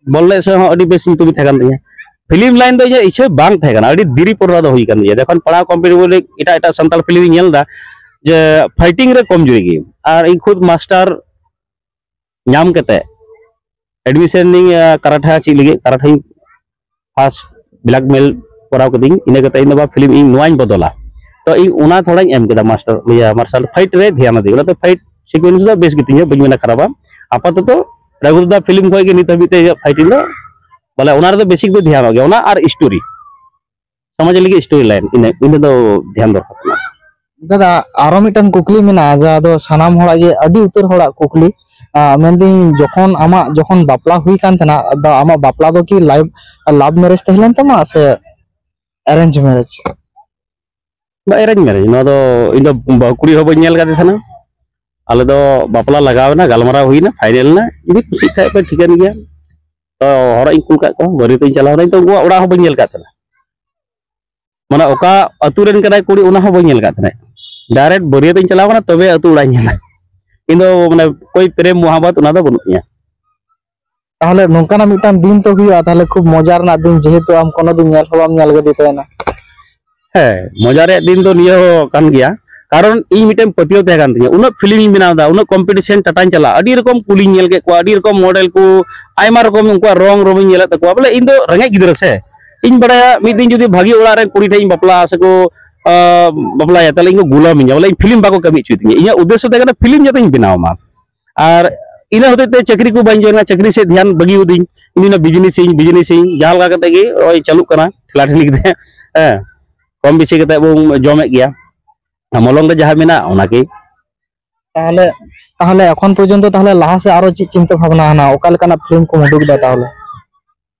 ᱵᱚᱞ ᱮᱱᱮᱡ ᱥᱮᱫ ᱦᱚᱸ ᱟᱹᱰᱤ ᱵᱮᱥ ᱧᱩᱛᱩᱢ ᱤᱧ ᱛᱟᱦᱮᱸ ᱠᱟᱱ ᱛᱤᱧᱟᱹ᱾ ᱯᱷᱤᱞᱢ ᱞᱟᱭᱤᱱ ᱫᱚ ᱤᱧᱟᱹᱜ ᱤᱪᱪᱷᱟᱹ ᱵᱟᱝ ᱛᱟᱦᱮᱸ ᱠᱟᱱᱟ, ᱟᱹᱰᱤ ᱫᱮᱨᱤ ᱯᱚᱨ ᱱᱚᱣᱟ ᱫᱚ ᱦᱩᱭ ᱠᱟᱱ ᱛᱤᱧᱟᱹ᱾ ᱡᱚᱠᱷᱚᱱ ᱯᱟᱲᱦᱟᱣ ᱠᱚᱢᱯᱞᱤᱴ ᱵᱚᱞᱮ ᱮᱴᱟᱜ ᱮᱴᱟᱜ ᱥᱟᱱᱛᱟᱲ ᱯᱷᱤᱞᱢ ᱤᱧ ᱧᱮᱞ ᱮᱫᱟ ᱡᱮ ᱯᱷᱟᱭᱴᱤᱝ ᱨᱮ ᱠᱚᱢᱡᱩᱨᱤ ᱜᱮ, ᱟᱨ ᱤᱧ ᱠᱷᱩᱫ ᱢᱟᱥᱴᱟᱨ ᱧᱟᱢ ᱠᱟᱛᱮ ᱮᱰᱢᱤᱥᱚᱱ ᱱᱤᱧ ᱠᱟᱨᱟᱴᱷᱟ ᱪᱮᱫ ᱞᱟᱹᱜᱤᱫ, ᱠᱟᱨᱟᱴᱷᱟᱧ ᱯᱷᱟᱥᱴ ᱵᱞᱮᱠᱢᱮᱞ ᱠᱚᱨᱟᱣ ᱠᱤᱫᱤᱧ᱾ ᱤᱱᱟᱹ ᱠᱟᱛᱮ ᱤᱧ ᱫᱚ ᱵᱟ ᱯᱷᱤᱞᱢ ᱤᱧ ᱱᱚᱣᱟᱧ ᱵᱚᱫᱚᱞᱟ, ᱛᱚ ᱤᱧ ᱚᱱᱟ ᱛᱷᱚᱲᱟᱧ ᱮᱢ ᱠᱮᱫᱟ ᱢᱟᱥᱴᱟᱨ ᱤᱭᱟᱹ ᱢᱟᱨᱥᱟᱞ ᱯᱷᱟᱭᱤᱴ ᱨᱮ ᱫᱷᱮᱭᱟᱱ ᱟᱹᱫᱤᱧ᱾ ᱚᱱᱟᱛᱮ ᱯᱷᱟᱭᱤᱴ ᱥᱤᱠᱩᱭᱮᱱᱥ ᱫᱚ ᱵᱮᱥ ᱜᱮᱛᱤᱧᱟ, ᱵᱟᱹᱧ ᱢᱮᱱᱟ ᱠᱷᱟᱨᱟᱯᱟ᱾ ᱟᱯᱟᱛᱚᱛᱚ ᱨᱟᱜᱷᱩᱫᱟ ᱯᱷᱤᱞᱢ ᱠᱷᱚᱱ ᱜᱮ ᱱᱤᱛ ᱦᱟᱹᱵᱤᱡ ᱛᱮ ᱤᱧᱟᱹᱜ ᱯᱷᱟᱭᱤᱴᱤᱝ ᱫᱚ ᱵᱚᱞᱮ ᱚᱱᱟ ᱨᱮᱫᱚ ᱵᱮᱥᱤᱠ ᱫᱚ ᱫᱷᱮᱭᱟᱱᱚᱜ ᱜᱮᱭᱟ, ᱚᱱᱟ ᱟᱨ ᱥᱴᱳᱨᱤ᱾ ᱥᱚᱢᱟᱡᱽ ᱞᱟᱹᱜᱤᱫ ᱥᱴᱳᱨᱤ ᱞᱟᱭᱤᱱ ᱤᱱᱟᱹ ᱤᱱᱟᱹ ᱫᱚ ᱫᱷᱮᱭᱟᱱ ᱫᱚᱨᱠᱟᱨ ᱠᱟᱱᱟ᱾ ᱫᱟᱫᱟ, ᱟᱨᱚ ᱢᱤᱫᱴᱟᱝ ᱠᱩᱠᱞᱤ ᱢᱮᱱᱟᱜᱼᱟ, ᱡᱟᱦᱟᱸ ᱫᱚ ᱥᱟᱱᱟᱢ ᱦᱚᱲᱟᱜ ᱜᱮ, ᱟᱹᱰᱤ ᱩᱛᱟᱹᱨ ᱦᱚᱲᱟᱜ ᱠᱩᱠᱞᱤ᱾ ᱟᱸ, ᱢᱮᱱᱫᱟᱹᱧ, ᱡᱚᱠᱷᱚᱱ ᱟᱢᱟᱜ ᱡᱚᱠᱷᱚᱱ ᱵᱟᱯᱞᱟ ᱦᱩᱭ ᱠᱟᱱ ᱛᱟᱦᱮᱱᱟ, ᱟᱫᱚ ᱟᱢᱟᱜ ᱵᱟᱯᱞᱟ ᱫᱚ ᱠᱤ ᱞᱟᱭᱤᱵᱷ ᱞᱟᱵᱷ ᱢᱮᱨᱮᱡᱽ ᱛᱟᱦᱮᱸ ᱞᱮᱱ ᱛᱟᱢᱟ ᱥᱮ ᱮᱨᱮᱧᱡᱽ ᱢᱮᱨᱮᱡᱽ? ᱵᱟ, ᱮᱨᱮᱧᱡᱽ ᱢᱮᱨᱮᱡᱽ᱾ ᱱᱚᱣᱟ ᱫᱚ ᱤᱧ ᱫᱚ ᱵᱟᱹᱦᱩ ᱠᱩᱲᱤ ᱦᱚᱸ ᱵᱟᱹᱧ ᱧᱮᱞ ᱠᱟᱫᱮ ᱛᱟᱦᱮᱱᱟ᱾ ᱟᱞᱮ ᱫᱚ ᱵᱟᱯᱞᱟ ᱞᱟᱜᱟᱣ ᱮᱱᱟ, ᱜᱟᱞᱢᱟᱨᱟᱣ ᱦᱩᱭᱱᱟ, ᱯᱷᱟᱭᱱᱮᱞ ᱮᱱᱟ, ᱡᱩᱫᱤ ᱠᱩᱥᱤᱜ ᱠᱷᱟᱡ ᱯᱮ ᱴᱷᱤᱠᱟᱹᱱ ᱜᱮᱭᱟ᱾ ᱛᱚ ᱦᱚᱲᱟᱜ ᱤᱧ ᱠᱩᱞ ᱠᱟᱜ ᱠᱚᱣᱟ, ᱵᱟᱹᱨᱭᱟᱹᱛ ᱤᱧ ᱪᱟᱞᱟᱣ ᱮᱱᱟ, ᱤᱧ ᱫᱚ ᱩᱱᱠᱩᱣᱟᱜ ᱚᱲᱟᱜ ᱦᱚᱸ ᱵᱟᱹᱧ ᱧᱮᱞ ᱠᱟᱫ ᱛᱟᱦᱮᱱᱟ᱾ ᱢᱟᱱᱮ ᱚᱠᱟ ᱟᱹᱛᱩ ᱨᱮᱱ ᱠᱟᱱᱟᱭ ᱠᱩᱲᱤ, ᱚᱱᱟ ᱦᱚᱸ ᱵᱟᱹᱧ ᱧᱮᱞ ᱠᱟᱫ ᱛᱟᱦᱮᱱᱟ᱾ ᱰᱟᱭᱨᱮᱠᱴ ᱵᱟᱹᱨᱭᱟᱹᱛ ᱤᱧ ᱪᱟᱞᱟᱣ ᱠᱟᱱᱟ, ᱛᱚᱵᱮ ᱟᱹᱛᱩ ᱚᱲᱟᱜ ᱤᱧ ᱧᱮᱞᱟ᱾ ᱤᱧ ᱫᱚ ᱢᱟᱱᱮ ᱠᱳᱭ ᱯᱨᱮᱢ ᱢᱚᱦᱟᱵᱵᱚᱛ ᱚᱱᱟ ᱫᱚ ᱵᱟᱹᱱᱩᱜ ᱛᱤᱧᱟ᱾ ᱛᱟᱦᱚᱞᱮ ᱱᱚᱝᱠᱟᱱᱟᱜ ᱢᱤᱫᱴᱟᱝ ᱫᱤᱱ ᱛᱚ ᱦᱩᱭᱩᱜᱼᱟ, ᱛᱟᱦᱚᱞᱮ ᱠᱷᱩᱵ ᱢᱚᱡᱟ ᱨᱮᱱᱟᱜ ᱫᱤᱱ, ᱡᱮᱦᱮᱛᱩ ᱟᱢ ᱠᱳᱱᱳ ᱫᱤᱱ ᱧᱮᱞ ᱦᱚᱸ ᱵᱟᱢ ᱧᱮᱞ ᱟᱠᱟᱫᱮ ᱛᱟᱦᱮᱱᱟ᱾ ᱦᱮᱸ, ᱢᱚᱡᱟ ᱨᱮᱭᱟᱜ ᱫᱤᱱ ᱫᱚ ᱱᱤᱭᱟᱹ ᱦᱚᱸ ᱠᱟᱱ ᱜᱮᱭᱟ᱾ ᱠᱟᱨᱚᱱ ᱤᱧ ᱢᱤᱫᱴᱮᱱ ᱯᱟᱹᱛᱭᱟᱹᱣ ᱛᱟᱦᱮᱸ ᱠᱟᱱ ᱛᱤᱧᱟᱹ, ᱩᱱᱟᱹᱜ ᱯᱷᱤᱞᱢ ᱤᱧ ᱵᱮᱱᱟᱣ ᱮᱫᱟ, ᱩᱱᱟᱹᱜ ᱠᱚᱢᱯᱤᱴᱤᱥᱮᱱ ᱴᱟᱴᱟᱧ ᱪᱟᱞᱟᱜᱼᱟ, ᱟᱹᱰᱤ ᱨᱚᱠᱚᱢ ᱠᱩᱞᱤᱧ ᱧᱮᱞ ᱠᱮᱫ ᱠᱚᱣᱟ, ᱟᱹᱰᱤ ᱨᱚᱠᱚᱢ ᱢᱚᱰᱮᱞ ᱠᱚ, ᱟᱭᱢᱟ ᱨᱚᱠᱚᱢ ᱩᱱᱠᱩᱣᱟᱜ ᱨᱚᱝ ᱨᱚᱝ ᱤᱧ ᱧᱮᱞᱮᱫ ᱛᱟᱠᱚᱣᱟ᱾ ᱵᱚᱞᱮ ᱤᱧ ᱫᱚ ᱨᱮᱸᱜᱮᱡ ᱜᱤᱫᱽᱨᱟᱹ ᱥᱮ, ᱤᱧ ᱵᱟᱲᱟᱭᱟ ᱢᱤᱫ ᱫᱤᱱ ᱡᱩᱫᱤ ᱵᱷᱟᱜᱤ ᱚᱲᱟᱜ ᱨᱮᱱ ᱠᱩᱲᱤ ᱴᱷᱮᱱ ᱤᱧ ᱵᱟᱯᱞᱟᱜᱼᱟ ᱥᱮᱠᱚ ᱵᱟᱯᱞᱟᱭᱟ, ᱛᱟᱦᱚᱞᱮ ᱤᱧ ᱠᱚ ᱜᱩᱞᱟᱹᱢᱤᱧᱟ, ᱵᱚᱞᱮ ᱤᱧ ᱯᱷᱤᱞᱢ ᱵᱟᱠᱚ ᱠᱟᱹᱢᱤ ᱦᱚᱪᱚᱭ ᱛᱤᱧᱟ᱾ ᱤᱧᱟᱹᱜ ᱩᱫᱽᱫᱮᱥᱥᱚ ᱛᱟᱦᱮᱸ ᱠᱟᱱᱟ ᱯᱷᱤᱞᱢ ᱡᱟᱛᱮᱧ ᱵᱮᱱᱟᱣ ᱢᱟ᱾ ᱟᱨ ᱤᱱᱟᱹ ᱦᱚᱛᱮᱡ ᱛᱮ ᱪᱟᱹᱠᱨᱤ ᱠᱚ ᱵᱟᱹᱧ ᱡᱚᱭᱮᱱᱟ, ᱪᱟᱹᱠᱨᱤ ᱥᱮᱫ ᱫᱷᱮᱭᱟᱱ ᱵᱟᱹᱜᱤ ᱟᱹᱫᱤᱧ᱾ ᱤᱧ ᱫᱚ ᱵᱤᱡᱽᱱᱮᱥᱤᱧ ᱵᱤᱡᱽᱱᱮᱥᱤᱧ ᱡᱟᱦᱟᱸ ᱞᱮᱠᱟ ᱠᱟᱛᱮ ᱜᱮ ᱱᱚᱜᱼᱚᱭ ᱪᱟᱹᱞᱩᱜ ᱠᱟᱱᱟ ᱴᱷᱮᱞᱟ ᱴᱷᱮᱞᱤ ᱠᱟᱛᱮ᱾ ᱦᱮᱸ, ᱠᱚᱢ ᱵᱮᱥᱤ ᱠᱟᱛᱮ ᱵᱚᱱ ᱡᱚᱢᱮᱫ ᱜᱮᱭᱟ᱾ ᱢᱚᱞᱚᱝ ᱨᱮ ᱡᱟᱦᱟᱸ ᱢᱮᱱᱟᱜ ᱚᱱᱟ ᱜᱮ᱾ ᱛᱟᱦᱚᱞᱮ ᱛᱟᱦᱚᱞᱮ ᱮᱠᱷᱚᱱ ᱯᱚᱨᱡᱚᱱᱛᱚ ᱛᱟᱦᱚᱞᱮ ᱞᱟᱦᱟ ᱥᱮᱫ ᱟᱨᱚ ᱪᱮᱫ ᱪᱤᱱᱛᱟᱹ ᱵᱷᱟᱵᱽᱱᱟ ᱦᱮᱱᱟᱜᱼᱟ, ᱚᱠᱟ ᱞᱮᱠᱟᱱᱟᱜ ᱯᱷᱤᱞᱢ ᱠᱚᱢ ᱩᱰᱩᱠ ᱮᱫᱟ ᱛᱟᱦᱚᱞᱮ?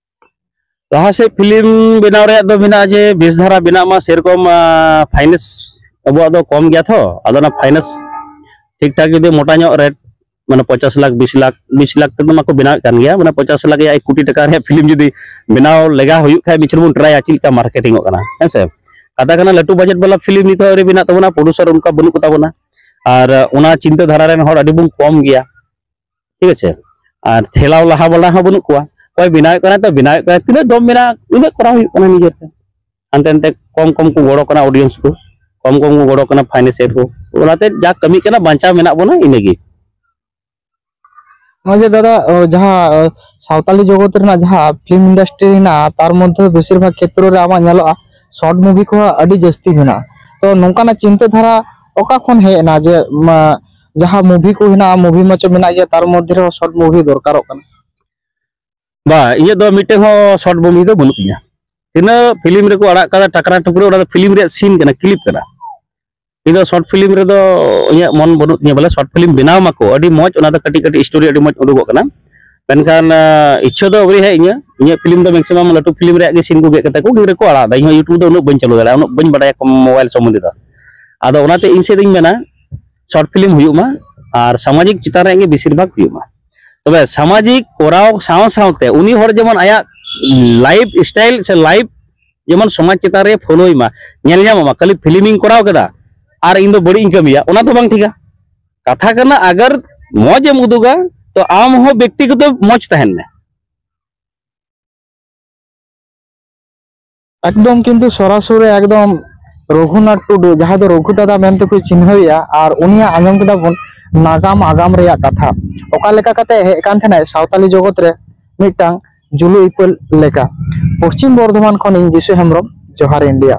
ᱞᱟᱦᱟ ᱥᱮᱫ ᱯᱷᱤᱞᱢ ᱵᱮᱱᱟᱣ ᱨᱮᱭᱟᱜ ᱫᱚ ᱢᱮᱱᱟᱜᱼᱟ ᱡᱮ ᱵᱮᱥ ᱫᱷᱟᱨᱟ ᱵᱮᱱᱟᱜ ᱢᱟ, ᱥᱮᱨᱚᱠᱚᱢ ᱯᱷᱟᱭᱱᱮᱱᱥ ᱟᱵᱚᱣᱟᱜ ᱫᱚ ᱠᱚᱢ ᱜᱮᱭᱟ ᱛᱚ, ᱟᱫᱚ ᱚᱱᱟ ᱯᱷᱟᱭᱱᱮᱱᱥ ᱴᱷᱤᱠ ᱴᱷᱟᱠ ᱡᱩᱫᱤ ᱢᱚᱴᱟ ᱧᱚᱜ ᱨᱮᱴ, ᱢᱟᱱᱮ ᱯᱚᱧᱪᱟᱥ ᱞᱟᱠᱷ, ᱵᱤᱥ ᱞᱟᱠᱷ, ᱵᱤᱥ ᱞᱟᱠᱷ ᱛᱮᱫᱚ ᱢᱟᱠᱚ ᱵᱮᱱᱟᱣᱮᱫ ᱠᱟᱱ ᱜᱮᱭᱟ, ᱢᱟᱱᱮ ᱯᱚᱧᱪᱟᱥ ᱞᱟᱠᱷ ᱮᱭᱟᱭ ᱠᱳᱴᱤ ᱴᱟᱠᱟ ᱨᱮᱭᱟᱜ ᱯᱷᱤᱞᱢ ᱡᱩᱫᱤ ᱵᱮᱱᱟᱣ ᱞᱮᱜᱟ ᱦᱩᱭᱩᱜ ᱠᱷᱟᱡ, ᱢᱤᱫ ᱪᱷᱚᱴ ᱵᱚᱱ ᱴᱨᱟᱭᱟ ᱪᱮᱫ ᱞᱮᱠᱟ ᱢᱟᱨᱠᱮᱴᱤᱝ ᱚᱜ ᱠᱟᱱᱟ, ᱦᱮᱸ ᱥᱮ? ᱠᱟᱛᱷᱟ ᱠᱟᱱᱟ, ᱞᱟᱹᱴᱩ ᱵᱟᱡᱮᱴ ᱵᱟᱞᱟ ᱯᱷᱤᱞᱢ ᱱᱤᱛ ᱦᱚᱸ ᱟᱹᱣᱨᱤ ᱵᱮᱱᱟᱜ ᱛᱟᱵᱚᱱᱟ, ᱯᱨᱚᱰᱩᱥᱟᱨ ᱚᱱᱠᱟ ᱵᱟᱹᱱᱩᱜ ᱠᱚ ᱛᱟᱵᱚᱱᱟ, ᱟᱨ ᱚᱱᱟ ᱪᱤᱱᱛᱟᱹ ᱫᱷᱟᱨᱟ ᱨᱮᱱ ᱦᱚᱲ ᱟᱹᱰᱤ ᱵᱚᱱ ᱠᱚᱢ ᱜᱮᱭᱟ, ᱴᱷᱤᱠ ᱟᱪᱷᱮ? ᱟᱨ ᱴᱷᱮᱞᱟᱣ ᱞᱟᱦᱟ ᱵᱟᱞᱟ ᱦᱚᱸ ᱵᱟᱹᱱᱩᱜ ᱠᱚᱣᱟ᱾ ᱚᱠᱚᱭ ᱵᱮᱱᱟᱣᱮᱫ ᱠᱟᱱᱟᱭ ᱛᱚ ᱵᱮᱱᱟᱣᱮᱫ ᱠᱟᱱᱟᱭ, ᱛᱤᱱᱟᱹᱜ ᱫᱚᱢ ᱵᱮᱱᱟᱣ, ᱩᱱᱟᱹᱜ ᱠᱚᱨᱟᱣ ᱦᱩᱭᱩᱜ ᱠᱟᱱᱟ ᱱᱤᱡᱮᱛᱮ᱾ ᱦᱟᱱᱛᱮ ᱱᱟᱛᱮ ᱠᱚᱢ ᱠᱚᱢ ᱠᱚ ᱜᱚᱲᱚ ᱠᱟᱱᱟ, ᱚᱰᱤᱭᱮᱱᱥ ᱠᱚ ᱠᱚᱢ ᱠᱚᱢ ᱠᱚ ᱜᱚᱲᱚ ᱠᱟᱱᱟ, ᱯᱷᱟᱭᱱᱮᱱᱥᱤᱭᱟᱞ ᱠᱚ᱾ ᱚᱱᱟᱛᱮ ᱡᱟ ᱠᱟᱹᱢᱤ ᱠᱟᱱᱟ, ᱵᱟᱧᱪᱟᱣ ᱢᱮᱱᱟᱜ ᱵᱚᱱᱟ, ᱤᱱᱟᱹᱜᱮ᱾ ᱱᱚᱜᱼᱚᱭ ᱡᱮ ᱫᱟᱫᱟ, ᱚ, ᱡᱟᱦᱟᱸ, ᱚ, ᱥᱟᱶᱛᱟᱞᱤ ᱡᱚᱜᱚᱛ ᱨᱮᱱᱟᱜ ᱡᱟᱦᱟᱸ ᱯᱷᱤᱞᱢ ᱤᱱᱰᱟᱥᱴᱨᱤ ᱦᱮᱱᱟᱜᱼᱟ, ᱛᱟᱨ ᱢᱚᱫᱽᱫᱷᱮ ᱵᱮᱥᱤᱨ ᱵᱷᱟᱜᱽ ᱠᱷᱮᱛᱨᱚ ᱨᱮ ᱟᱢᱟᱜ ᱧᱮᱞᱚᱜᱼᱟ, ᱥᱚᱨᱴ ᱢᱩᱵᱷᱤ ᱠᱚᱦᱚᱸ ᱟᱹᱰᱤ ᱡᱟᱹᱥᱛᱤ ᱢᱮᱱᱟᱜᱼᱟ᱾ ᱛᱚ, ᱱᱚᱝᱠᱟᱱᱟᱜ ᱪᱤᱱᱛᱟᱹ ᱫᱷᱟᱨᱟ ᱚᱠᱟ ᱠᱷᱚᱱ ᱦᱮᱡ ᱮᱱᱟ ᱡᱮ, ᱢᱟ, ᱡᱟᱦᱟᱸ ᱢᱩᱵᱷᱤ ᱠᱚ ᱦᱮᱱᱟᱜᱼᱟ, ᱢᱩᱵᱷᱤ ᱢᱟᱪᱚ ᱢᱮᱱᱟᱜ ᱜᱮᱭᱟ, ᱛᱟᱨ ᱢᱚᱫᱽᱫᱷᱮ ᱨᱮᱦᱚᱸ ᱥᱚᱨᱴ ᱢᱩᱵᱷᱤ ᱫᱚᱨᱠᱟᱨᱚᱜ ᱠᱟᱱᱟ? ᱵᱟ, ᱤᱧᱟᱹᱜ ᱫᱚ ᱢᱤᱫᱴᱮᱱ ᱦᱚᱸ ᱥᱚᱨᱴ ᱢᱩᱵᱷᱤ ᱫᱚ ᱵᱟᱹᱱᱩᱜ ᱛᱤᱧᱟ᱾ ᱛᱤᱱᱟᱹᱜ ᱯᱷᱤᱞᱢ ᱨᱮᱠᱚ ᱟᱲᱟᱜ ᱠᱟᱫᱟ ᱴᱟᱠᱨᱟ ᱴᱩᱠᱨᱟᱹ, ᱚᱱᱟ ᱫᱚ ᱯᱷᱤᱞᱢ ᱨᱮᱭᱟᱜ ᱥᱤᱱ ᱠᱟᱱᱟ, ᱠᱞᱤᱯ ᱠᱟᱱᱟ᱾ ᱤᱧ ᱫᱚ ᱥᱚᱨᱴ ᱯᱷᱤᱞᱢ ᱨᱮᱫᱚ ᱤᱧᱟᱹᱜ ᱢᱚᱱ ᱵᱟᱹᱱᱩᱜ ᱛᱤᱧᱟ, ᱵᱚᱞᱮ ᱥᱚᱨᱴ ᱯᱷᱤᱞᱢ ᱵᱮᱱᱟᱣ ᱢᱟᱠᱚ, ᱟᱹᱰᱤ ᱢᱚᱡᱽ, ᱚᱱᱟ ᱫᱚ ᱠᱟᱹᱴᱤᱡ ᱠᱟᱹᱴᱤᱡ ᱥᱴᱳᱨᱤ ᱟᱹᱰᱤ ᱢᱚᱡᱽ ᱩᱰᱩᱠᱚᱜ ᱠᱟᱱᱟ᱾ ᱢᱮᱱᱠᱷᱟᱱ ᱟᱸ, ᱤᱪᱪᱷᱟᱹ ᱫᱚ ᱟᱹᱣᱨᱤ ᱦᱮᱡ ᱤᱧᱟᱹ᱾ ᱤᱧᱟᱹᱜ ᱯᱷᱤᱞᱢ ᱫᱚ ᱢᱮᱠᱥᱤᱢᱟᱢ ᱞᱟᱹᱴᱩ ᱯᱷᱤᱞᱢ ᱨᱮᱭᱟᱜ ᱜᱮ ᱥᱤᱱ ᱠᱚ ᱜᱮᱫ ᱠᱟᱛᱮ ᱠᱚ ᱜᱤᱫᱽᱨᱟᱹ ᱠᱚ ᱟᱲᱟᱜ ᱮᱫᱟ᱾ ᱤᱧ ᱦᱚᱸ ᱭᱩᱴᱩᱵᱽ ᱫᱚ ᱩᱱᱟᱹᱜ ᱵᱟᱹᱧ ᱪᱟᱹᱞᱩ ᱫᱟᱲᱮᱭᱟᱜᱼᱟ, ᱩᱱᱟᱹᱜ ᱵᱟᱹᱧ ᱵᱟᱰᱟᱭᱟ ᱠᱚ ᱢᱳᱵᱟᱭᱤᱞ ᱥᱚᱢᱵᱚᱱᱫᱷᱮ ᱫᱚ᱾ ᱟᱫᱚ ᱚᱱᱟᱛᱮ ᱤᱧ ᱥᱮᱫ ᱤᱧ ᱢᱮᱱᱟ, ᱥᱚᱨᱴ ᱯᱷᱤᱞᱢ ᱦᱩᱭᱩᱜ ᱢᱟ ᱟᱨ ᱥᱟᱢᱟᱡᱤᱠ ᱪᱮᱛᱟᱱ ᱨᱮᱭᱟᱜ ᱜᱮ ᱵᱮᱥᱤᱨ ᱵᱷᱟᱜᱽ ᱦᱩᱭᱩᱜ ᱢᱟ᱾ ᱛᱚᱵᱮ ᱥᱟᱢᱟᱡᱤᱠ ᱠᱚᱨᱟᱣ ᱥᱟᱶ ᱥᱟᱶᱛᱮ ᱩᱱᱤ ᱦᱚᱲ ᱡᱮᱢᱚᱱ ᱟᱭᱟᱜ ᱞᱟᱭᱤᱯᱷ ᱥᱴᱟᱭᱤᱞ ᱥᱮ ᱞᱟᱭᱤᱯᱷ ᱡᱮᱢᱚᱱ ᱥᱚᱢᱟᱡᱽ ᱪᱮᱛᱟᱱ ᱨᱮ ᱯᱷᱚᱞᱳᱭ ᱢᱟ, ᱧᱮᱞ ᱧᱟᱢᱚᱜ ᱢᱟ, ᱠᱷᱟᱹᱞᱤ ᱯᱷᱤᱞᱢᱤᱧ ᱠᱚᱨᱟᱣ ᱠᱮᱫᱟ ᱟᱨ ᱤᱧ ᱫᱚ ᱵᱟᱹᱲᱤᱡ ᱤᱧ ᱠᱟᱹᱢᱤᱭᱟ, ᱚᱱᱟ ᱫᱚ ᱵᱟᱝ ᱴᱷᱤᱠᱟ᱾ ᱠᱟᱛᱷᱟ ᱠᱟᱱᱟ, ᱟᱜᱟᱨ ᱢᱚᱡᱽ ᱮᱢ ᱩᱫᱩᱜᱟ, ᱛᱚ ᱟᱢ ᱦᱚᱸ ᱵᱮᱠᱛᱤᱜᱚᱛᱚ ᱢᱚᱡᱽ ᱛᱟᱦᱮᱱ ᱢᱮ᱾ ᱮᱠᱫᱚᱢ ᱠᱤᱱᱛᱩ ᱥᱚᱨᱟᱥᱚᱨᱤ ᱮᱠᱫᱚᱢ ᱨᱚᱜᱷᱩᱱᱟᱛᱷ ᱴᱩᱰᱩ, ᱡᱟᱦᱟᱸᱭ ᱫᱚ ᱨᱚᱜᱷᱩ ᱫᱟᱫᱟ ᱢᱮᱱᱛᱮ ᱠᱚ ᱪᱤᱱᱦᱟᱹᱣᱮᱭᱟ, ᱟᱨ ᱩᱱᱤᱭᱟᱜ ᱟᱸᱡᱚᱢ ᱠᱮᱫᱟ ᱵᱚᱱ ᱱᱟᱜᱟᱢ ᱟᱜᱟᱢ ᱨᱮᱭᱟᱜ ᱠᱟᱛᱷᱟ, ᱚᱠᱟ ᱞᱮᱠᱟ ᱠᱟᱛᱮ ᱦᱮᱡ ᱠᱟᱱ ᱛᱟᱦᱮᱱᱟᱭ ᱥᱟᱶᱛᱟᱞᱤ ᱡᱚᱜᱚᱛ ᱨᱮ ᱢᱤᱫᱴᱟᱝ ᱡᱩᱞᱩ ᱤᱯᱤᱞ ᱞᱮᱠᱟ᱾ ᱯᱚᱥᱪᱤᱢ ᱵᱚᱨᱫᱷᱚᱢᱟᱱ ᱠᱷᱚᱱ ᱤᱧ ᱡᱤᱥᱩ ᱦᱮᱢᱵᱨᱚᱢ, ᱡᱚᱦᱟᱨ ᱤᱱᱰᱤᱭᱟ᱾